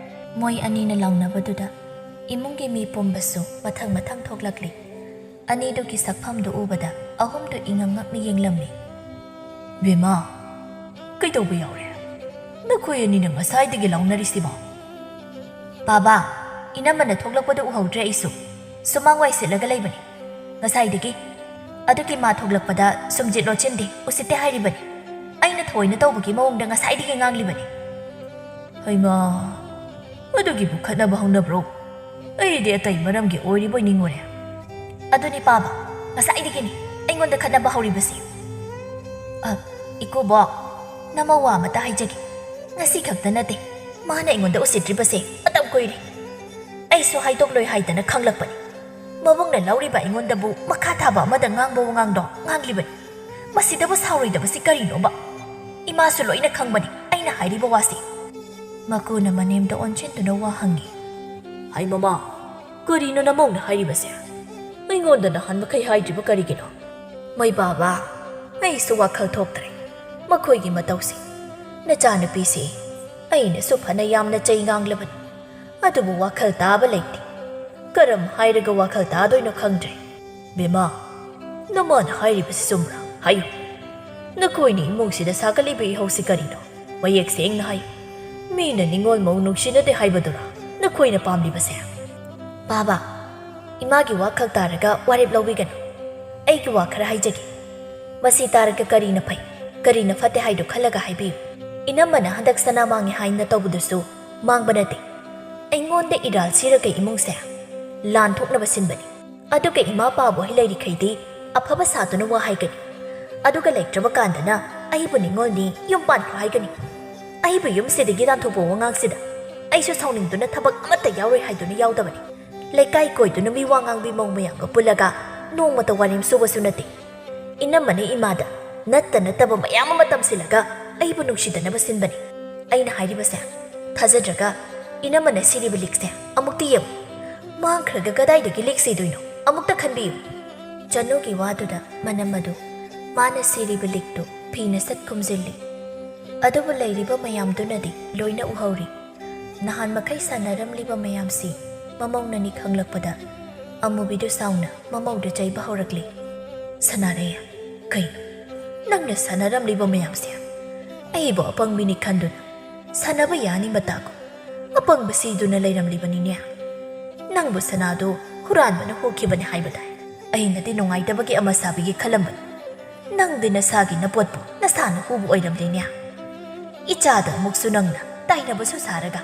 ꯃꯣꯏ ꯑꯅꯤꯅ ꯂꯥꯎꯅꯕꯗꯨꯗ ꯏꯃꯨꯡꯒꯤ ꯃꯤ ꯄꯨꯝꯕꯁꯨ ꯃꯊꯪ ꯃꯊꯪ ꯊꯣꯛꯂꯛꯂꯤ꯫ ꯑꯅꯤꯗꯨꯒꯤ ꯁꯛꯐꯝꯗꯨ ꯎꯕꯗ ꯑꯍꯨꯝꯗꯨ ꯏꯉꯛ ꯉꯛꯅ ꯌꯦꯡꯂꯝꯃꯤ꯫ "ꯕꯦꯝꯃ, ꯀꯩꯗꯧꯕ ꯌꯥꯎꯔꯦ? ꯅꯈꯣꯏ ꯑꯅꯤꯅ ꯉꯁꯥꯏꯗꯒꯤ ꯂꯥꯎꯅꯔꯤꯁꯤꯕꯣ?" "ꯄꯥꯕ, ꯏꯅꯝꯃꯅ ꯊꯣꯛꯂꯛꯄꯗꯨ ꯎꯍꯧꯗ꯭ꯔꯦ ꯑꯩꯁꯨ꯫ ꯁꯨꯃꯥꯡ ꯋꯥꯏ ꯁꯤꯠꯂꯒ ꯂꯩꯕꯅꯤ ꯉꯁꯥꯏꯗꯒꯤ꯫ ꯑꯗꯨꯒꯤ ꯃꯥ ꯊꯣꯛꯂꯛꯄꯗ ꯁꯨꯝꯖꯤꯠ ꯂꯣꯠꯁꯤꯟꯗꯦ, ꯎꯁꯤꯠꯇꯦ ꯍꯥꯏꯔꯤꯕꯅꯤ꯫ ꯑꯩꯅ ꯊꯑꯣꯏꯅ ꯇꯧꯕꯒꯤ ꯃꯑꯣꯡꯗ ꯉꯁꯥꯏꯗꯒꯤ ꯉꯥꯡꯂꯤꯕꯅꯤ꯫" "ꯍꯩꯃꯥ, ꯑꯗꯨꯒꯤꯕꯨ ꯈꯠꯅꯕ ꯍꯧꯅꯕ꯭ꯔꯣ? ꯑꯩꯗꯤ ꯑꯇꯩ ꯃꯔꯝꯒꯤ ꯑꯣꯏꯔꯤꯕꯣꯏ ꯅꯤꯡꯉꯨꯔꯦ꯫" "ꯑꯗꯨꯅꯤ ꯄꯥꯕ, ꯉꯁꯥꯏꯗꯒꯤꯅꯤ ꯑꯩꯉꯣꯟꯗ ꯈꯠꯅꯕ ꯍꯧꯔꯤꯕꯁꯤ꯫" "ꯑ, ꯏꯀꯨꯕꯣꯛ, ꯅꯃꯧ ꯋꯥ ꯑꯃꯇ ꯍꯥꯏꯖꯒꯦ꯫ ꯉꯁꯤ ꯈꯛꯇ ꯅꯠꯇꯦ ꯃꯥꯅ ꯑꯩꯉꯣꯟꯗ ꯎꯁꯤꯠꯇ꯭ꯔꯤꯕꯁꯦ, ꯃꯇꯝ ꯀꯨꯏꯔꯦ꯫ ꯑꯩꯁꯨ ꯍꯥꯏꯗꯣꯛꯂꯣꯏ ꯍꯥꯏꯗꯅ ꯈꯪꯂꯛꯄꯅꯤ꯫ ꯃꯕꯨꯡꯅ ꯂꯧꯔꯤꯕ ꯑꯩꯉꯣꯟꯗꯕꯨ ꯃꯈꯥ ꯊꯥꯕ ꯑꯃꯗ ꯉꯥꯡꯕ ꯋꯥꯉꯥꯡꯗꯣ ꯉꯥꯡꯂꯤꯕꯅꯤ꯫ ꯃꯁꯤꯗꯕꯨ ꯁꯥꯎꯔꯣꯏꯗꯕꯁꯤ ꯀꯔꯤꯅꯣꯕ? ꯏꯃꯥꯁꯨ ꯂꯣꯏꯅ ꯈꯪꯕꯅꯤ ꯑꯩꯅ ꯍꯥꯏꯔꯤꯕ ꯋꯥꯁꯤ꯫" ꯃꯀꯨꯅ ꯃꯅꯦꯝꯗ ꯑꯣꯟꯁꯤꯟꯗꯨꯅ ꯋꯥ ꯍꯪꯉꯤ꯫ "ꯍꯩ ꯃꯃꯥ, ꯀꯔꯤꯅꯣ ꯅꯃꯧꯅ ꯍꯥꯏꯔꯤꯕꯁꯦ? ꯑꯩꯉꯣꯟꯗ ꯅꯍꯥꯟ ꯃꯈꯩ ꯍꯥꯏꯗ꯭ꯔꯤꯕ ꯀꯔꯤꯒꯤꯅꯣ?" "ꯃꯩ ꯕꯥꯕꯥ, ꯑꯩꯁꯨ ꯋꯥꯈꯜ ꯊꯣꯛꯇ꯭ꯔꯦ꯫ ꯃꯈꯣꯏꯒꯤ ꯃꯇꯧꯁꯤ꯫ ꯅꯆꯥꯅꯨꯄꯤꯁꯤ ꯑꯩꯅꯁꯨ ꯐꯅ ꯌꯥꯝꯅ ꯆꯩ ꯉꯥꯡꯂꯕꯅꯤ, ꯑꯗꯨꯕꯨ ꯋꯥꯈꯜ ꯇꯥꯕ ꯂꯩꯇꯦ꯫ ꯀꯔꯝ ꯍꯥꯏꯔꯒ ꯋꯥꯈꯜ ꯇꯥꯗꯣꯏꯅꯣ ꯈꯪꯗ꯭ꯔꯦ꯫" "ꯕꯦꯝꯃ, ꯅꯃꯥꯅ ꯍꯥꯏꯔꯤꯕꯁꯤ ꯆꯨꯝꯕ꯭ꯔꯥ? ꯍꯥꯏꯌꯨ꯫ ꯅꯈꯣꯏꯅ ꯏꯃꯨꯡꯁꯤꯗ ꯁꯥꯒꯠꯂꯤꯕ ꯏꯍꯧꯁꯤ ꯀꯔꯤꯅꯣ? ꯃꯌꯦꯛ ꯁꯦꯡꯅ ꯍꯥꯏꯌꯨ꯫ ꯃꯤꯅ ꯅꯤꯉꯣꯜ ꯃꯧ ꯅꯨꯡꯁꯤꯅꯗꯦ ꯍꯥꯏꯕꯗꯨꯔꯥ ꯅꯈꯣꯏꯅ ꯄꯥꯝꯂꯤꯕꯁꯦ?" "ꯕꯥꯕꯥ, ꯏꯃꯥꯒꯤ ꯋꯥ ꯈꯛ ꯇꯥꯔꯒ ꯋꯥꯔꯦꯞ ꯂꯧꯕꯤꯒꯅꯨ꯫ ꯑꯩꯒꯤ ꯋꯥ ꯈꯔ ꯍꯥꯏꯖꯒꯦ꯫ ꯃꯁꯤ ꯇꯥꯔꯒ ꯀꯔꯤꯅ ꯐꯩ, ꯀꯔꯤꯅ ꯐꯠꯇꯦ ꯍꯥꯏꯗꯨ ꯈꯜꯂꯒ ꯍꯥꯏꯕꯤꯌꯨ꯫ ꯏꯅꯝꯃꯅ ꯍꯟꯗꯛ ꯁꯅꯥ ꯃꯥꯡꯉꯦ ꯍꯥꯏꯅ ꯇꯧꯕꯗꯨꯁꯨ ꯃꯥꯡꯕ ꯅꯠꯇꯦ꯫ ꯑꯩꯉꯣꯟꯗ ꯏꯔꯥꯜ ꯁꯤꯔꯒ ꯏꯃꯨꯡꯁꯦ ꯂꯥꯟ ꯊꯣꯛꯅꯕ ꯁꯤꯟꯕꯅꯤ꯫ ꯑꯗꯨꯒ ꯏꯃꯥ ꯄꯥꯕꯨ ꯍꯩ ꯂꯩꯔꯤꯈꯩꯗꯤ ꯑꯐꯕ ꯁꯥꯗꯨꯅ ꯋꯥ ꯍꯥꯏꯒꯅꯤ꯫ ꯑꯗꯨꯒ ꯂꯩꯇ꯭ꯔꯕ ꯀꯥꯟꯗꯅ ꯑꯩꯕꯨ ꯅꯤꯉꯣꯜꯅꯤ, ꯌꯨꯝ ꯄꯥꯟꯈ꯭ꯔꯣ ꯍꯥꯏꯒꯅꯤ꯫ ꯑꯩꯕꯨ ꯌꯨꯝꯁꯤꯗꯒꯤ ꯇꯥꯟꯊꯣꯛꯄ ꯋꯥꯉꯥꯡꯁꯤꯗ ꯑꯩꯁꯨ ꯁꯥꯎꯅꯤꯡꯗꯨꯅ ꯊꯕꯛ ꯑꯃꯠꯇ ꯌꯥꯎꯔꯣꯏ ꯍꯥꯏꯗꯨꯅ ꯌꯥꯎꯗꯕꯅꯤ꯫ ꯂꯩꯀꯥꯏ ꯀꯣꯏꯗꯨꯅ ꯃꯤ ꯋꯥ ꯉꯥꯡꯕꯤ ꯃꯧ ꯃꯌꯥꯝꯒ ꯄꯨꯜꯂꯒ ꯅꯣꯡꯃꯇ ꯋꯥꯔꯦꯝ ꯁꯨꯕꯁꯨ ꯅꯠꯇꯦ꯫ ꯏꯅꯝꯃꯅ ꯏꯃꯥꯗ ꯅꯠꯇ ꯅꯠꯇꯕ ꯃꯌꯥꯝ ꯑꯃ ꯇꯝꯁꯤꯜꯂꯒ ꯑꯩꯕꯨ ꯅꯨꯡꯁꯤꯗꯅꯕ ꯁꯤꯟꯕꯅꯤ꯫ ꯑꯩꯅ ꯍꯥꯏꯔꯤꯕꯁꯦ ꯊꯥꯖꯗ꯭ꯔꯒ ꯏꯅꯝꯃꯅ ꯁꯤꯔꯤꯕ ꯂꯤꯛꯁꯦ ꯑꯃꯨꯛꯇ ꯌꯦꯡꯉꯨ꯫ ꯃꯥꯡꯈ꯭ꯔꯒ ꯀꯗꯥꯏꯗꯒꯤ ꯂꯤꯛ ꯁꯤꯗꯣꯏꯅꯣ? ꯑꯃꯨꯛꯇ ꯈꯟꯕꯤꯌꯨ꯫" ꯆꯅꯨꯒꯤ ꯋꯥꯗꯨꯗ ꯃꯅꯝ ꯑꯗꯨ ꯃꯥꯅ ꯁꯤꯔꯤꯕ ꯂꯤꯛꯇꯨ ꯐꯤꯅ ꯁꯠ ꯈꯨꯝꯖꯤꯜꯂꯤ꯫ ꯑꯗꯨꯕꯨ ꯂꯩꯔꯤꯕ ꯃꯌꯥꯝꯗꯨꯅꯗꯤ ꯂꯣꯏꯅ ꯎꯍꯧꯔꯤ꯫ ꯅꯍꯥꯟ ꯃꯈꯩ ꯁꯥꯟꯅꯔꯝꯂꯤꯕ ꯃꯌꯥꯝꯁꯤ ꯃꯃꯧꯅꯅꯤ ꯈꯪꯂꯛꯄꯗ ꯑꯃꯨꯕꯤꯗꯨ ꯁꯥꯎꯅ ꯃꯃꯧꯗ ꯆꯩꯕ ꯍꯧꯔꯛꯂꯤ꯫ "ꯁꯅꯥꯔꯩ, ꯀꯩꯅꯣ ꯅꯪꯅ ꯁꯥꯟꯅꯔꯝꯂꯤꯕ ꯃꯌꯥꯝꯁꯦ? ꯑꯩꯕꯨ ꯑꯄꯪꯕꯤꯅꯤ ꯈꯟꯗꯨꯅ ꯁꯥꯟꯅꯕ ꯌꯥꯅꯤ ꯃꯇꯥꯒꯨꯝ ꯑꯄꯪꯕ ꯁꯤꯗꯨꯅ ꯂꯩꯔꯝꯂꯤꯕꯅꯤꯅꯦ꯫ ꯅꯪꯕꯨ ꯁꯅꯥꯗꯨ ꯍꯨꯔꯥꯟꯕꯅ ꯍꯨꯈꯤꯕꯅꯤ ꯍꯥꯏꯕ ꯇꯥꯏ꯫ ꯑꯩꯅꯗꯤ ꯅꯨꯡꯉꯥꯏꯇꯕꯒꯤ ꯑꯃ ꯁꯥꯕꯤꯒꯦ ꯈꯜꯂꯝꯕꯅꯤ꯫ ꯅꯪꯗꯤ ꯅꯁꯥꯒꯤ ꯅꯄꯣꯠꯄꯨ ꯅꯁꯥꯅ ꯍꯨꯕ ꯑꯣꯏꯔꯝꯂꯦꯅꯦ꯫ ꯏꯆꯥꯗ ꯑꯃꯨꯛꯁꯨ ꯅꯪꯅ ꯇꯥꯏꯅꯕꯁꯨ ꯁꯥꯔꯒ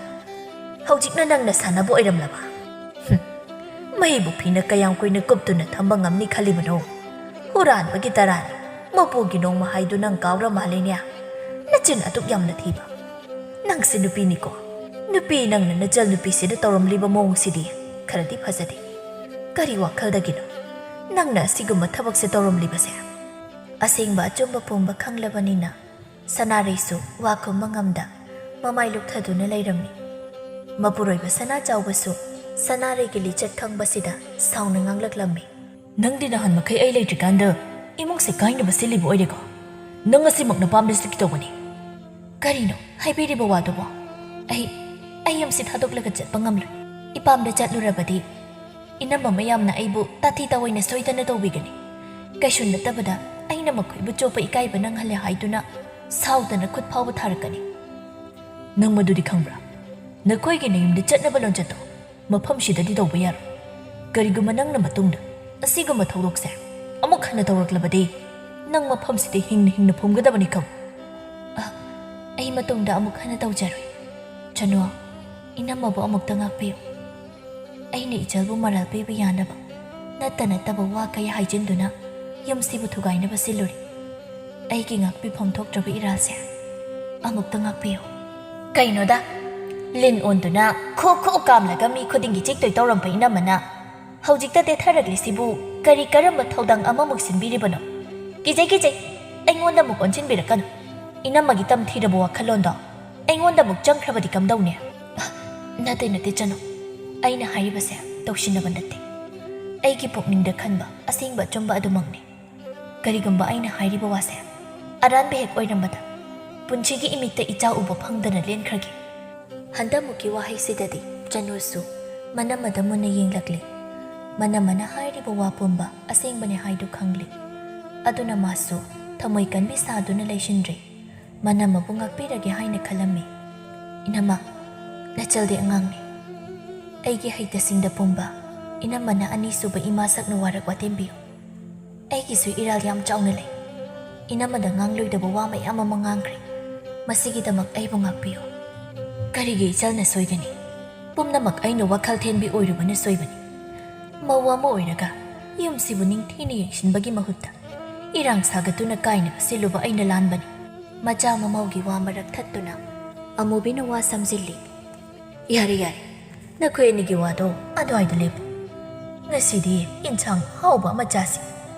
ꯍꯧꯖꯤꯛꯅ ꯅꯪꯅ ꯁꯥꯟꯅꯕ ꯑꯣꯏꯔꯝꯂꯕ? ꯍꯨꯝ, ꯃꯩꯕꯨ ꯐꯤꯅ ꯀꯌꯥꯝ ꯀꯨꯏꯅ ꯀꯨꯞꯇꯨꯅ ꯊꯝꯕ ꯉꯝꯅꯤ ꯈꯜꯂꯤꯕꯅꯣ? ꯍꯨꯔꯥꯟꯕꯒꯤ ꯇꯔꯥꯅꯤ꯫ ꯃꯄꯨꯒꯤ ꯅꯣꯡꯃ ꯍꯥꯏꯗꯨ ꯅꯪ ꯀꯥꯎꯔ ꯃꯥꯜꯂꯦꯅꯦ꯫ ꯅꯆꯤꯟ ꯑꯗꯨꯛ ꯌꯥꯝꯅ ꯊꯤꯕ꯫ ꯅꯪꯁꯦ ꯅꯨꯄꯤꯅꯤꯀꯣ꯫ ꯅꯨꯄꯤ ꯅꯪꯅ ꯅꯆꯜ ꯅꯨꯄꯤꯁꯤꯗ ꯇꯧꯔꯝꯂꯤꯕ ꯃꯑꯣꯡꯁꯤꯗꯤ ꯈꯔꯗꯤ ꯐꯖꯗꯦ꯫ ꯀꯔꯤ ꯋꯥꯈꯜꯗꯒꯤꯅꯣ ꯅꯪꯅ ꯑꯁꯤꯒꯨꯝꯕ ꯊꯕꯛꯁꯦ ꯇꯧꯔꯝꯂꯤꯕꯁꯦ?" ꯑꯁꯦꯡꯕ ꯑꯆꯨꯝꯕ ꯄꯨꯝꯕ ꯈꯪꯂꯕꯅꯤꯅ ꯁꯅꯥꯔꯩꯁꯨ ꯋꯥ ꯈꯨꯝꯕ ꯉꯝꯗ ꯃꯃꯥꯏ ꯂꯨꯞꯊꯗꯨꯅ ꯂꯩꯔꯝꯃꯤ꯫ ꯃꯄꯨꯔꯣꯏꯕ ꯁꯅꯥ ꯆꯥꯎꯕꯁꯨ ꯁꯅꯥꯔꯩꯒꯤ ꯂꯤꯆꯠ ꯈꯪꯕꯁꯤꯗ ꯁꯥꯎꯅ ꯉꯥꯡꯂꯛꯂꯝꯃꯤ꯫ "ꯅꯪꯗꯤ ꯅꯍꯥꯟ ꯃꯈꯩ ꯑꯩ ꯂꯩꯇ꯭ꯔꯤꯀꯥꯟꯗ ꯏꯃꯨꯡꯁꯦ ꯀꯥꯏꯅꯕ ꯁꯤꯜꯂꯤꯕ ꯑꯣꯏꯔꯦꯀꯣ? ꯅꯪ ꯉꯁꯤꯃꯛ ꯅꯄꯥꯝꯗ ꯆꯠꯀꯦ ꯇꯧꯕꯅꯤ꯫ ꯀꯔꯤꯅꯣ ꯍꯥꯏꯕꯤꯔꯤꯕ ꯋꯥꯗꯨꯕꯣ? ꯑꯩ, ꯑꯩ ꯌꯨꯝꯁꯤ ꯊꯥꯗꯣꯛꯂꯒ ꯆꯠꯄ ꯉꯝꯂꯣꯏ꯫ ꯏꯄꯥꯝꯗ ꯆꯠꯂꯨꯔꯕꯗꯤ ꯏꯅꯝꯃ ꯃꯌꯥꯝꯅ ꯑꯩꯕꯨ ꯇꯥꯊꯤ ꯇꯥꯑꯣꯏꯅ ꯁꯣꯏꯗꯅ ꯇꯧꯕꯤꯒꯅꯤ꯫ ꯀꯩꯁꯨ ꯅꯠꯇꯕꯗ ꯑꯩꯅ ꯃꯈꯣꯏꯕꯨ ꯆꯣꯞꯄ ꯏꯀꯥꯏꯕ ꯅꯪꯍꯜꯂꯦ ꯍꯥꯏꯗꯨꯅ ꯁꯥꯎꯗꯅ ꯈꯨꯠ ꯐꯥꯎꯕ ꯊꯥꯔꯛꯀꯅꯤ꯫ ꯅꯪ ꯃꯗꯨꯗꯤ ꯈꯪꯕ꯭ꯔꯥ? ꯅꯈꯣꯏꯒꯤ ꯅꯌꯨꯝꯗ ꯆꯠꯅꯕ ꯂꯣꯟꯆꯠꯇꯣ ꯃꯐꯝꯁꯤꯗꯗꯤ ꯇꯧꯕ ꯌꯥꯔꯣꯏ꯫ ꯀꯔꯤꯒꯨꯝꯕ ꯅꯪꯅ ꯃꯇꯨꯡꯗ ꯑꯁꯤꯒꯨꯝꯕ ꯊꯧꯗꯣꯛꯁꯦ ꯑꯃꯨꯛ ꯍꯟꯅ ꯇꯧꯔꯛꯂꯕꯗꯤ ꯅꯪ ꯃꯐꯝꯁꯤꯗ ꯍꯤꯡꯅ ꯍꯤꯡꯅ ꯐꯨꯝꯒꯗꯕꯅꯤ ꯈꯪꯉꯨ꯫" "ꯑ, ꯑꯩ ꯃꯇꯨꯡꯗ ꯑꯃꯨꯛ ꯍꯟꯅ ꯇꯧꯖꯔꯣꯏ꯫ ꯆꯅꯨ, ꯏꯅꯝꯃꯕꯨ ꯑꯃꯨꯛꯇ ꯉꯥꯛꯄꯤꯌꯨ꯫ ꯑꯩꯅ ꯏꯆꯜꯕꯨ ꯃꯔꯥꯜ ꯄꯤꯕ ꯌꯥꯅꯕ ꯅꯠꯇ ꯅꯠꯇꯕ ꯋꯥ ꯀꯌꯥ ꯍꯥꯏꯖꯤꯟꯗꯨꯅ ꯌꯨꯝꯁꯤꯕꯨ ꯊꯨꯒꯥꯏꯅꯕ ꯁꯤꯜꯂꯨꯔꯦ꯫ ꯑꯩꯒꯤ ꯉꯥꯛꯄꯤꯐꯝ ꯊꯣꯛꯇ꯭ꯔꯕ ꯏꯔꯥꯜꯁꯦ ꯑꯃꯨꯛꯇ ꯉꯥꯛꯄꯤꯌꯨ꯫" "ꯀꯩꯅꯣꯗ, ꯂꯤꯟ ꯑꯣꯟꯗꯨꯅ ꯈꯣ ꯈꯣ ꯀꯥꯝꯂꯒ ꯃꯤ ꯈꯨꯗꯤꯡꯒꯤ ꯆꯤꯛꯇꯣꯏ ꯇꯧꯔꯝꯕ ꯏꯅꯝꯃꯅ ꯍꯧꯖꯤꯛꯇ ꯗꯦꯊꯔꯛꯂꯤꯁꯤꯕꯨ ꯀꯔꯤ ꯀꯔꯝꯕ ꯊꯧꯗꯥꯡ ꯑꯃꯃꯨꯛ ꯁꯤꯟꯕꯤꯔꯤꯕꯅꯣ? ꯀꯤꯖꯩ, ꯀꯤꯖꯩ, ꯑꯩꯉꯣꯟꯗ ꯑꯃꯨꯛ ꯑꯣꯟꯁꯤꯟꯕꯤꯔꯛꯀꯅꯨ꯫ ꯏꯅꯝꯃꯒꯤ ꯇꯝ ꯊꯤꯔꯕ ꯋꯥꯈꯜꯂꯣꯟꯗꯣ ꯑꯩꯉꯣꯟꯗ ꯑꯃꯨꯛ ꯆꯪꯈ꯭ꯔꯕꯗꯤ ꯀꯝꯗꯧꯅꯤ?" "ꯅꯠꯇꯦ, ꯅꯠꯇꯦ, ꯆꯅꯨ, ꯑꯩꯅ ꯍꯥꯏꯔꯤꯕꯁꯦ ꯇꯧꯁꯤꯟꯅꯕ ꯅꯠꯇꯦ꯫ ꯑꯩꯒꯤ ꯄꯨꯛꯅꯤꯡꯗ ꯈꯟꯕ ꯑꯁꯦꯡꯕ ꯑꯆꯨꯝꯕ ꯑꯗꯨꯃꯛꯅꯤ꯫ ꯀꯔꯤꯒꯨꯝꯕ ꯑꯩꯅ ꯍꯥꯏꯔꯤꯕ ꯋꯥꯁꯦ ꯑꯔꯥꯟꯕ ꯍꯦꯛ ꯑꯣꯏꯔꯝꯕꯗ ꯄꯨꯟꯁꯤꯒꯤ ꯏꯃꯤꯠꯇ ꯏꯆꯥ ꯎꯕ ꯐꯪꯗꯅ ꯂꯦꯟꯈ꯭ꯔꯒꯦ꯫" ꯍꯟꯗꯛꯃꯨꯛꯀꯤ ꯋꯥꯍꯩꯁꯤꯗꯗꯤ ꯆꯅꯨꯁꯨ ꯃꯅꯝꯃꯗ ꯃꯨꯟꯅ ꯌꯦꯡꯂꯛꯂꯦ꯫ ꯃꯅꯝꯃꯅ ꯍꯥꯏꯔꯤꯕ ꯋꯥ ꯄꯨꯝꯕ ꯑꯁꯦꯡꯕꯅꯤ ꯍꯥꯏꯗꯨ ꯈꯪꯂꯦ꯫ ꯑꯗꯨꯅ ꯃꯥꯁꯨ ꯊꯃꯣꯏ ꯀꯟꯕꯤ ꯁꯥꯗꯨꯅ ꯂꯩꯁꯤꯟꯗ꯭ꯔꯦ꯫ ꯃꯅꯝꯃꯕꯨ ꯉꯥꯛꯄꯤꯔꯒꯦ ꯍꯥꯏꯅ ꯈꯜꯂꯝꯃꯤ꯫ "ꯏꯅꯝꯃ, ꯅꯆꯜꯗꯤ ꯑꯉꯥꯡꯅꯤ꯫ ꯑꯩꯒꯤ ꯍꯩꯇ ꯁꯤꯡꯗ ꯄꯨꯝꯕ ꯏꯅꯝꯃꯅ ꯑꯅꯤꯁꯨꯕ ꯏꯃꯥ ꯁꯛꯅ ꯋꯥꯔꯛ ꯋꯥꯇꯦꯝꯕꯤꯌꯨ꯫ ꯑꯩꯒꯤꯁꯨ ꯏꯔꯥꯜ ꯌꯥꯝ ꯆꯥꯎꯅ ꯂꯩ꯫ ꯏꯅꯝꯃꯗ ꯉꯥꯡꯂꯣꯏꯗꯕ ꯋꯥ ꯃꯌꯥꯝ ꯑꯃ ꯉꯥꯡꯈ꯭ꯔꯦ꯫ ꯃꯁꯤꯒꯤꯗꯃꯛ ꯑꯩꯕꯨ ꯉꯥꯛꯄꯤꯌꯨ꯫" "ꯀꯔꯤꯒꯤ ꯏꯆꯜꯅ ꯁꯣꯏꯒꯅꯤ? ꯄꯨꯝꯅꯃꯛ ꯑꯩꯅ ꯋꯥꯈꯜ ꯊꯦꯟꯕꯤ ꯑꯣꯏꯔꯨꯕꯅ ꯁꯣꯏꯕꯅꯤ꯫ ꯃꯧ ꯑꯃ ꯑꯣꯏꯔꯒ ꯌꯨꯝꯁꯤꯕꯨ ꯅꯤꯡꯊꯤꯅ ꯌꯦꯡꯁꯤꯟꯕꯒꯤ ꯃꯍꯨꯠꯇ ꯏꯔꯥꯡ ꯁꯥꯒꯠꯇꯨꯅ ꯀꯥꯏꯅꯕ ꯁꯤꯜꯂꯨꯕ ꯑꯩꯅ ꯂꯥꯟꯕꯅꯤ꯫" ꯃꯆꯥ ꯃꯃꯧꯒꯤ ꯋꯥ ꯃꯔꯛ ꯊꯠꯇꯨꯅ ꯑꯃꯨꯕꯤꯅ ꯋꯥ ꯁꯝꯖꯤꯜꯂꯤ꯫ "ꯌꯥꯔꯦ, ꯌꯥꯔꯦ, ꯅꯈꯣꯏ ꯑꯅꯤꯒꯤ ꯋꯥꯗꯣ ꯑꯗꯨꯋꯥꯏꯗ ꯂꯦꯞꯄꯨ꯫ ꯉꯁꯤꯗꯤ ꯏꯟꯁꯥꯡ ꯍꯥꯎꯕ ꯑꯃ ꯆꯥꯁꯤ꯫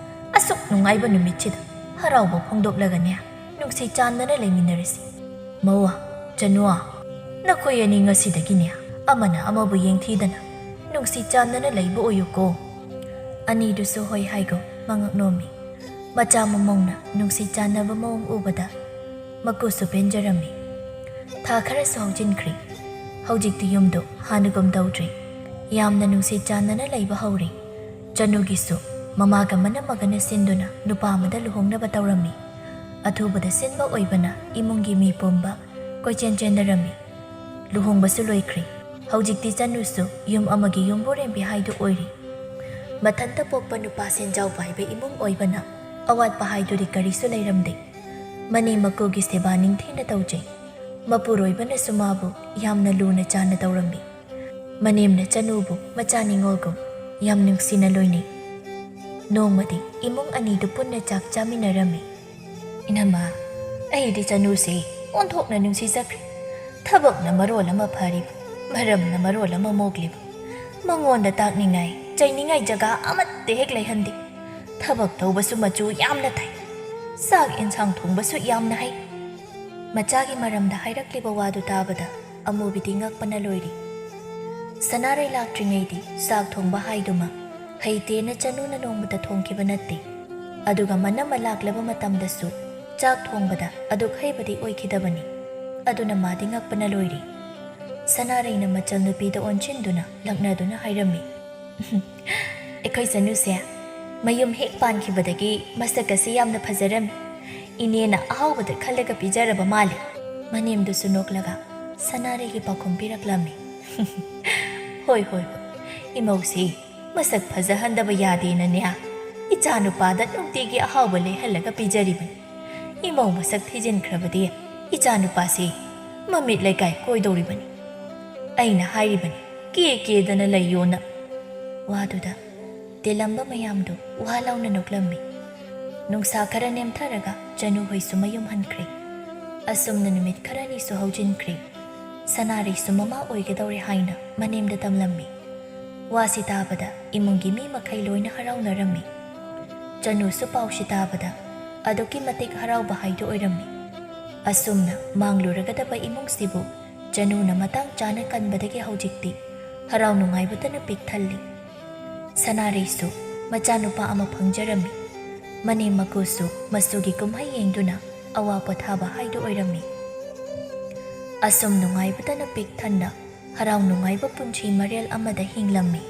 ꯑꯁꯨꯛ ꯅꯨꯡꯉꯥꯏꯕ ꯅꯨꯃꯤꯠꯁꯤꯗ ꯍꯔꯥꯎꯕ ꯐꯣꯡꯗꯣꯛꯂꯒꯅꯦ ꯅꯨꯡꯁꯤ ꯆꯥꯟꯅꯅ ꯂꯩꯃꯤꯟꯅꯔꯁꯤ꯫ ꯃꯧꯋꯥ, ꯆꯅꯨꯋꯥ, ꯅꯈꯣꯏ ꯑꯅꯤ ꯉꯁꯤꯗꯒꯤꯅꯦ ꯑꯃꯅ ꯑꯃꯕꯨ ꯌꯦꯡꯊꯤꯗꯅ ꯅꯨꯡꯁꯤ ꯆꯥꯟꯅꯅ ꯂꯩꯕ ꯑꯣꯏꯌꯨꯀꯣ꯫ ꯑꯅꯤꯗꯨꯁꯨ ꯍꯣꯏ ꯍꯥꯏꯒꯣ ꯃꯉꯛ ꯅꯣꯝꯃꯤ꯫ ꯃꯆꯥ ꯃꯃꯧꯅ ꯅꯨꯡꯁꯤ ꯆꯥꯟꯅꯕ ꯃꯑꯣꯡ ꯎꯕꯗ ꯃꯀꯨꯁꯨ ꯄꯦꯟꯖꯔꯝꯃꯤ꯫ ꯊꯥ ꯈꯔꯁꯨ ꯍꯧꯖꯤꯟꯈ꯭ꯔꯦ꯫ ꯍꯧꯖꯤꯛꯇꯤ ꯌꯨꯝꯗꯣ ꯍꯥꯟꯅꯒꯨꯝ ꯇꯧꯗ꯭ꯔꯦ꯫ ꯌꯥꯝꯅ ꯅꯨꯡꯁꯤ ꯆꯥꯟꯅꯅ ꯂꯩꯕ ꯍꯧꯔꯦ꯫ ꯆꯅꯨꯒꯤꯁꯨ ꯃꯃꯥꯒ ꯃꯅꯝꯃꯒꯅ ꯁꯤꯟꯗꯨꯅ ꯅꯨꯄꯥ ꯑꯃꯗ ꯂꯨꯍꯣꯡꯅꯕ ꯇꯧꯔꯝꯃꯤ꯫ ꯑꯊꯨꯕꯗ ꯁꯤꯟꯕ ꯑꯣꯏꯕꯅ ꯏꯃꯨꯡꯒꯤ ꯃꯤ ꯄꯨꯝꯕ ꯀꯣꯏꯆꯦꯟ ꯆꯦꯟꯅꯔꯝꯃꯤ꯫ ꯂꯨꯍꯣꯡꯕꯁꯨ ꯂꯣꯏꯈ꯭ꯔꯦ꯫ ꯍꯧꯖꯤꯛꯇꯤ ꯆꯅꯨꯁꯨ ꯌꯨꯝ ꯑꯃꯒꯤ ꯌꯨꯝꯕꯨꯔꯦꯝꯕꯤ ꯍꯥꯏꯗꯨ ꯑꯣꯏꯔꯦ꯫ ꯃꯊꯟꯇ ꯄꯣꯛꯄ ꯅꯨꯄꯥ ꯁꯦꯟꯖꯥꯎ ꯄꯥꯏꯕ ꯏꯃꯨꯡ ꯑꯣꯏꯕꯅ ꯑꯋꯥꯠꯄ ꯍꯥꯏꯗꯨꯗꯤ ꯀꯔꯤꯁꯨ ꯂꯩꯔꯝꯗꯦ꯫ ꯃꯅꯦꯝ ꯃꯀꯨꯒꯤ ꯁꯦꯕꯥ ꯅꯤꯡꯊꯤꯅ ꯇꯧꯖꯩ꯫ ꯃꯄꯨꯔꯣꯏꯕꯅꯁꯨ ꯃꯥꯕꯨ ꯌꯥꯝꯅ ꯂꯨꯅ ꯆꯥꯟꯅ ꯇꯧꯔꯝꯃꯤ꯫ ꯃꯅꯦꯝꯅ ꯆꯅꯨꯕꯨ ꯃꯆꯥ ꯅꯤꯉꯣꯜꯒꯨꯝ ꯌꯥꯝ ꯅꯨꯡꯁꯤꯅ ꯂꯣꯏꯅꯩ꯫ ꯅꯣꯡꯃꯗꯤ ꯏꯃꯨꯡ ꯑꯅꯤꯗꯨ ꯄꯨꯟꯅ ꯆꯥꯛ ꯆꯥꯃꯤꯟꯅꯔꯝꯃꯤ꯫ "ꯏꯅꯝꯃ, ꯑꯩꯗꯤ ꯆꯅꯨꯁꯦ ꯑꯣꯟꯊꯣꯛꯅ ꯅꯨꯡꯁꯤꯖꯈ꯭ꯔꯦ꯫ ꯊꯕꯛꯅ ꯃꯔꯣꯜ ꯑꯃ ꯐꯔꯤꯕ, ꯃꯔꯝꯅ ꯃꯔꯣꯜ ꯑꯃ ꯃꯣꯛꯂꯤꯕ꯫ ꯃꯉꯣꯟꯗ ꯇꯥꯛꯅꯤꯡꯉꯥꯏ, ꯆꯩꯅꯤꯡꯉꯥꯏ ꯖꯒꯥ ꯑꯃꯠꯇ ꯍꯦꯛ ꯂꯩꯍꯟꯗꯦ꯫ ꯊꯕꯛ ꯇꯧꯕꯁꯨ ꯃꯆꯨ ꯌꯥꯝꯅ ꯊꯥꯏ꯫ ꯆꯥꯛ ꯏꯟꯁꯥꯡ ꯊꯣꯡꯕꯁꯨ ꯌꯥꯝꯅ ꯍꯩ꯫" ꯃꯆꯥꯒꯤ ꯃꯔꯝꯗ ꯍꯥꯏꯔꯛꯂꯤꯕ ꯋꯥꯗꯨ ꯇꯥꯕꯗ ꯑꯃꯨꯕꯤꯗꯤ ꯉꯛꯄꯅ ꯂꯣꯏꯔꯤ꯫ ꯁꯅꯥꯔꯩ ꯂꯥꯛꯇ꯭ꯔꯤꯉꯩꯗꯤ ꯆꯥꯛ ꯊꯣꯡꯕ ꯍꯥꯏꯗꯨꯃ ꯍꯩꯇꯦꯅ ꯆꯅꯨꯅ ꯅꯣꯡꯃꯇ ꯊꯣꯡꯈꯤꯕ ꯅꯠꯇꯦ꯫ ꯑꯗꯨꯒ ꯃꯅꯝꯃ ꯂꯥꯛꯂꯕ ꯃꯇꯝꯗꯁꯨ ꯆꯥꯛ ꯊꯣꯡꯕꯗ ꯑꯗꯨꯛ ꯍꯩꯕꯗꯤ ꯑꯣꯏꯈꯤꯗꯕꯅꯤ꯫ ꯑꯗꯨꯅ ꯃꯥꯗꯤ ꯉꯛꯄꯅ ꯂꯣꯏꯔꯤ꯫ ꯁꯅꯥꯔꯩꯅ ꯃꯆꯜ ꯅꯨꯄꯤꯗ ꯑꯣꯟꯁꯤꯟꯗꯨꯅ ꯂꯛꯅꯗꯨꯅ ꯍꯥꯏꯔꯝꯃꯤ꯫ "ꯑꯩꯈꯣꯏ ꯆꯅꯨꯁꯦ ꯃꯌꯨꯝ ꯍꯦꯛ ꯄꯥꯟꯈꯤꯕꯗꯒꯤ ꯃꯁꯛ ꯑꯁꯤ ꯌꯥꯝꯅ ꯐꯖꯔꯝꯃꯤ꯫ ꯏꯅꯦꯅ ꯑꯍꯥꯎꯕꯗ ꯈꯜꯂꯒ ꯄꯤꯖꯔꯕ ꯃꯥꯜꯂꯤ꯫" ꯃꯅꯦꯝꯗꯨꯁꯨ ꯅꯣꯛꯂꯒ ꯁꯅꯥꯔꯩꯒꯤ ꯄꯥꯎꯈꯨꯝ ꯄꯤꯔꯛꯂꯝꯃꯤ꯫ "ꯍꯣꯏ, ꯍꯣꯏ, ꯍꯣꯏ꯫ ꯏꯃꯧꯁꯤ ꯃꯁꯛ ꯐꯖꯍꯟꯗꯕ ꯌꯥꯗꯦꯅꯅꯦ, ꯏꯆꯥꯅꯨꯄꯥꯗ ꯅꯨꯡꯇꯤꯒꯤ ꯑꯍꯥꯎꯕ ꯂꯩꯍꯜꯂꯒ ꯄꯤꯖꯔꯤꯕꯅꯤ꯫ ꯏꯃꯧ ꯃꯁꯛ ꯊꯤꯖꯤꯟꯈ꯭ꯔꯕꯗꯤ ꯏꯆꯥꯅꯨꯄꯥꯁꯤ ꯃꯃꯤꯠ ꯂꯩꯀꯥꯏ ꯀꯣꯏꯗꯧꯔꯤꯕꯅꯤ꯫ ꯑꯩꯅ ꯍꯥꯏꯔꯤꯕꯅꯤ, ꯀꯦ ꯀꯦꯗꯅ ꯂꯩꯌꯣꯅ꯫" ꯋꯥꯗꯨꯗ ꯇꯤꯜꯂꯝꯕ ꯃꯌꯥꯝꯗꯨ ꯋꯥ ꯂꯥꯎꯅ ꯅꯣꯛꯂꯝꯃꯤ꯫ ꯅꯨꯡꯁꯥ ꯈꯔ ꯅꯦꯝꯊꯔꯒ ꯆꯅꯨ ꯍꯣꯏꯁꯨ ꯃꯌꯨꯝ ꯍꯟꯈ꯭ꯔꯦ꯫ ꯑꯁꯨꯝꯅ ꯅꯨꯃꯤꯠ ꯈꯔꯅꯤꯁꯨ ꯍꯧꯖꯤꯟꯈ꯭ꯔꯦ꯫ ꯁꯅꯥꯔꯩꯁꯨ ꯃꯃꯥ ꯑꯣꯏꯒꯗꯧꯔꯦ ꯍꯥꯏꯅ ꯃꯅꯦꯝꯗ ꯇꯝꯂꯝꯃꯤ꯫ ꯋꯥꯁꯤ ꯇꯥꯕꯗ ꯏꯃꯨꯡꯒꯤ ꯃꯤ ꯃꯈꯩ ꯂꯣꯏꯅ ꯍꯔꯥꯎꯅꯔꯝꯃꯤ꯫ ꯆꯅꯨꯁꯨ ꯄꯥꯎꯁꯤ ꯇꯥꯕꯗ ꯑꯗꯨꯛꯀꯤ ꯃꯇꯤꯛ ꯍꯔꯥꯎꯕ ꯍꯥꯏꯗꯨ ꯑꯣꯏꯔꯝꯃꯤ꯫ ꯑꯁꯨꯝꯅ ꯃꯥꯡꯂꯨꯔꯒꯗꯕ ꯏꯃꯨꯡꯁꯤꯕꯨ ꯆꯅꯨꯅ ꯃꯇꯥꯡ ꯆꯥꯅ ꯀꯟꯕꯗꯒꯤ ꯍꯧꯖꯤꯛꯇꯤ ꯍꯔꯥꯎ ꯅꯨꯡꯉꯥꯏꯕꯇꯅ ꯄꯤꯛ ꯊꯜꯂꯤ꯫ ꯁꯅꯥꯔꯩꯁꯨ ꯃꯆꯥꯅꯨꯄꯥ ꯑꯃ ꯐꯪꯖꯔꯝꯃꯤ꯫ ꯃꯅꯦꯝ ꯃꯀꯨꯁꯨ ꯃꯁꯨꯒꯤ ꯀꯨꯝꯍꯩ ꯌꯦꯡꯗꯨꯅ ꯑꯋꯥ ꯄꯣꯊꯥꯕ ꯍꯥꯏꯗꯨ ꯑꯣꯏꯔꯝꯃꯤ꯫ ꯑꯁꯨꯝ ꯅꯨꯡꯉꯥꯏꯕꯇꯅ ꯄꯤꯛ ꯊꯟꯅ ꯍꯔꯥꯎ ꯅꯨꯡꯉꯥꯏꯕ ꯄꯨꯟꯁꯤ ꯃꯔꯦꯜ ꯑꯃꯗ ꯍꯤꯡꯂꯝꯃꯤ꯫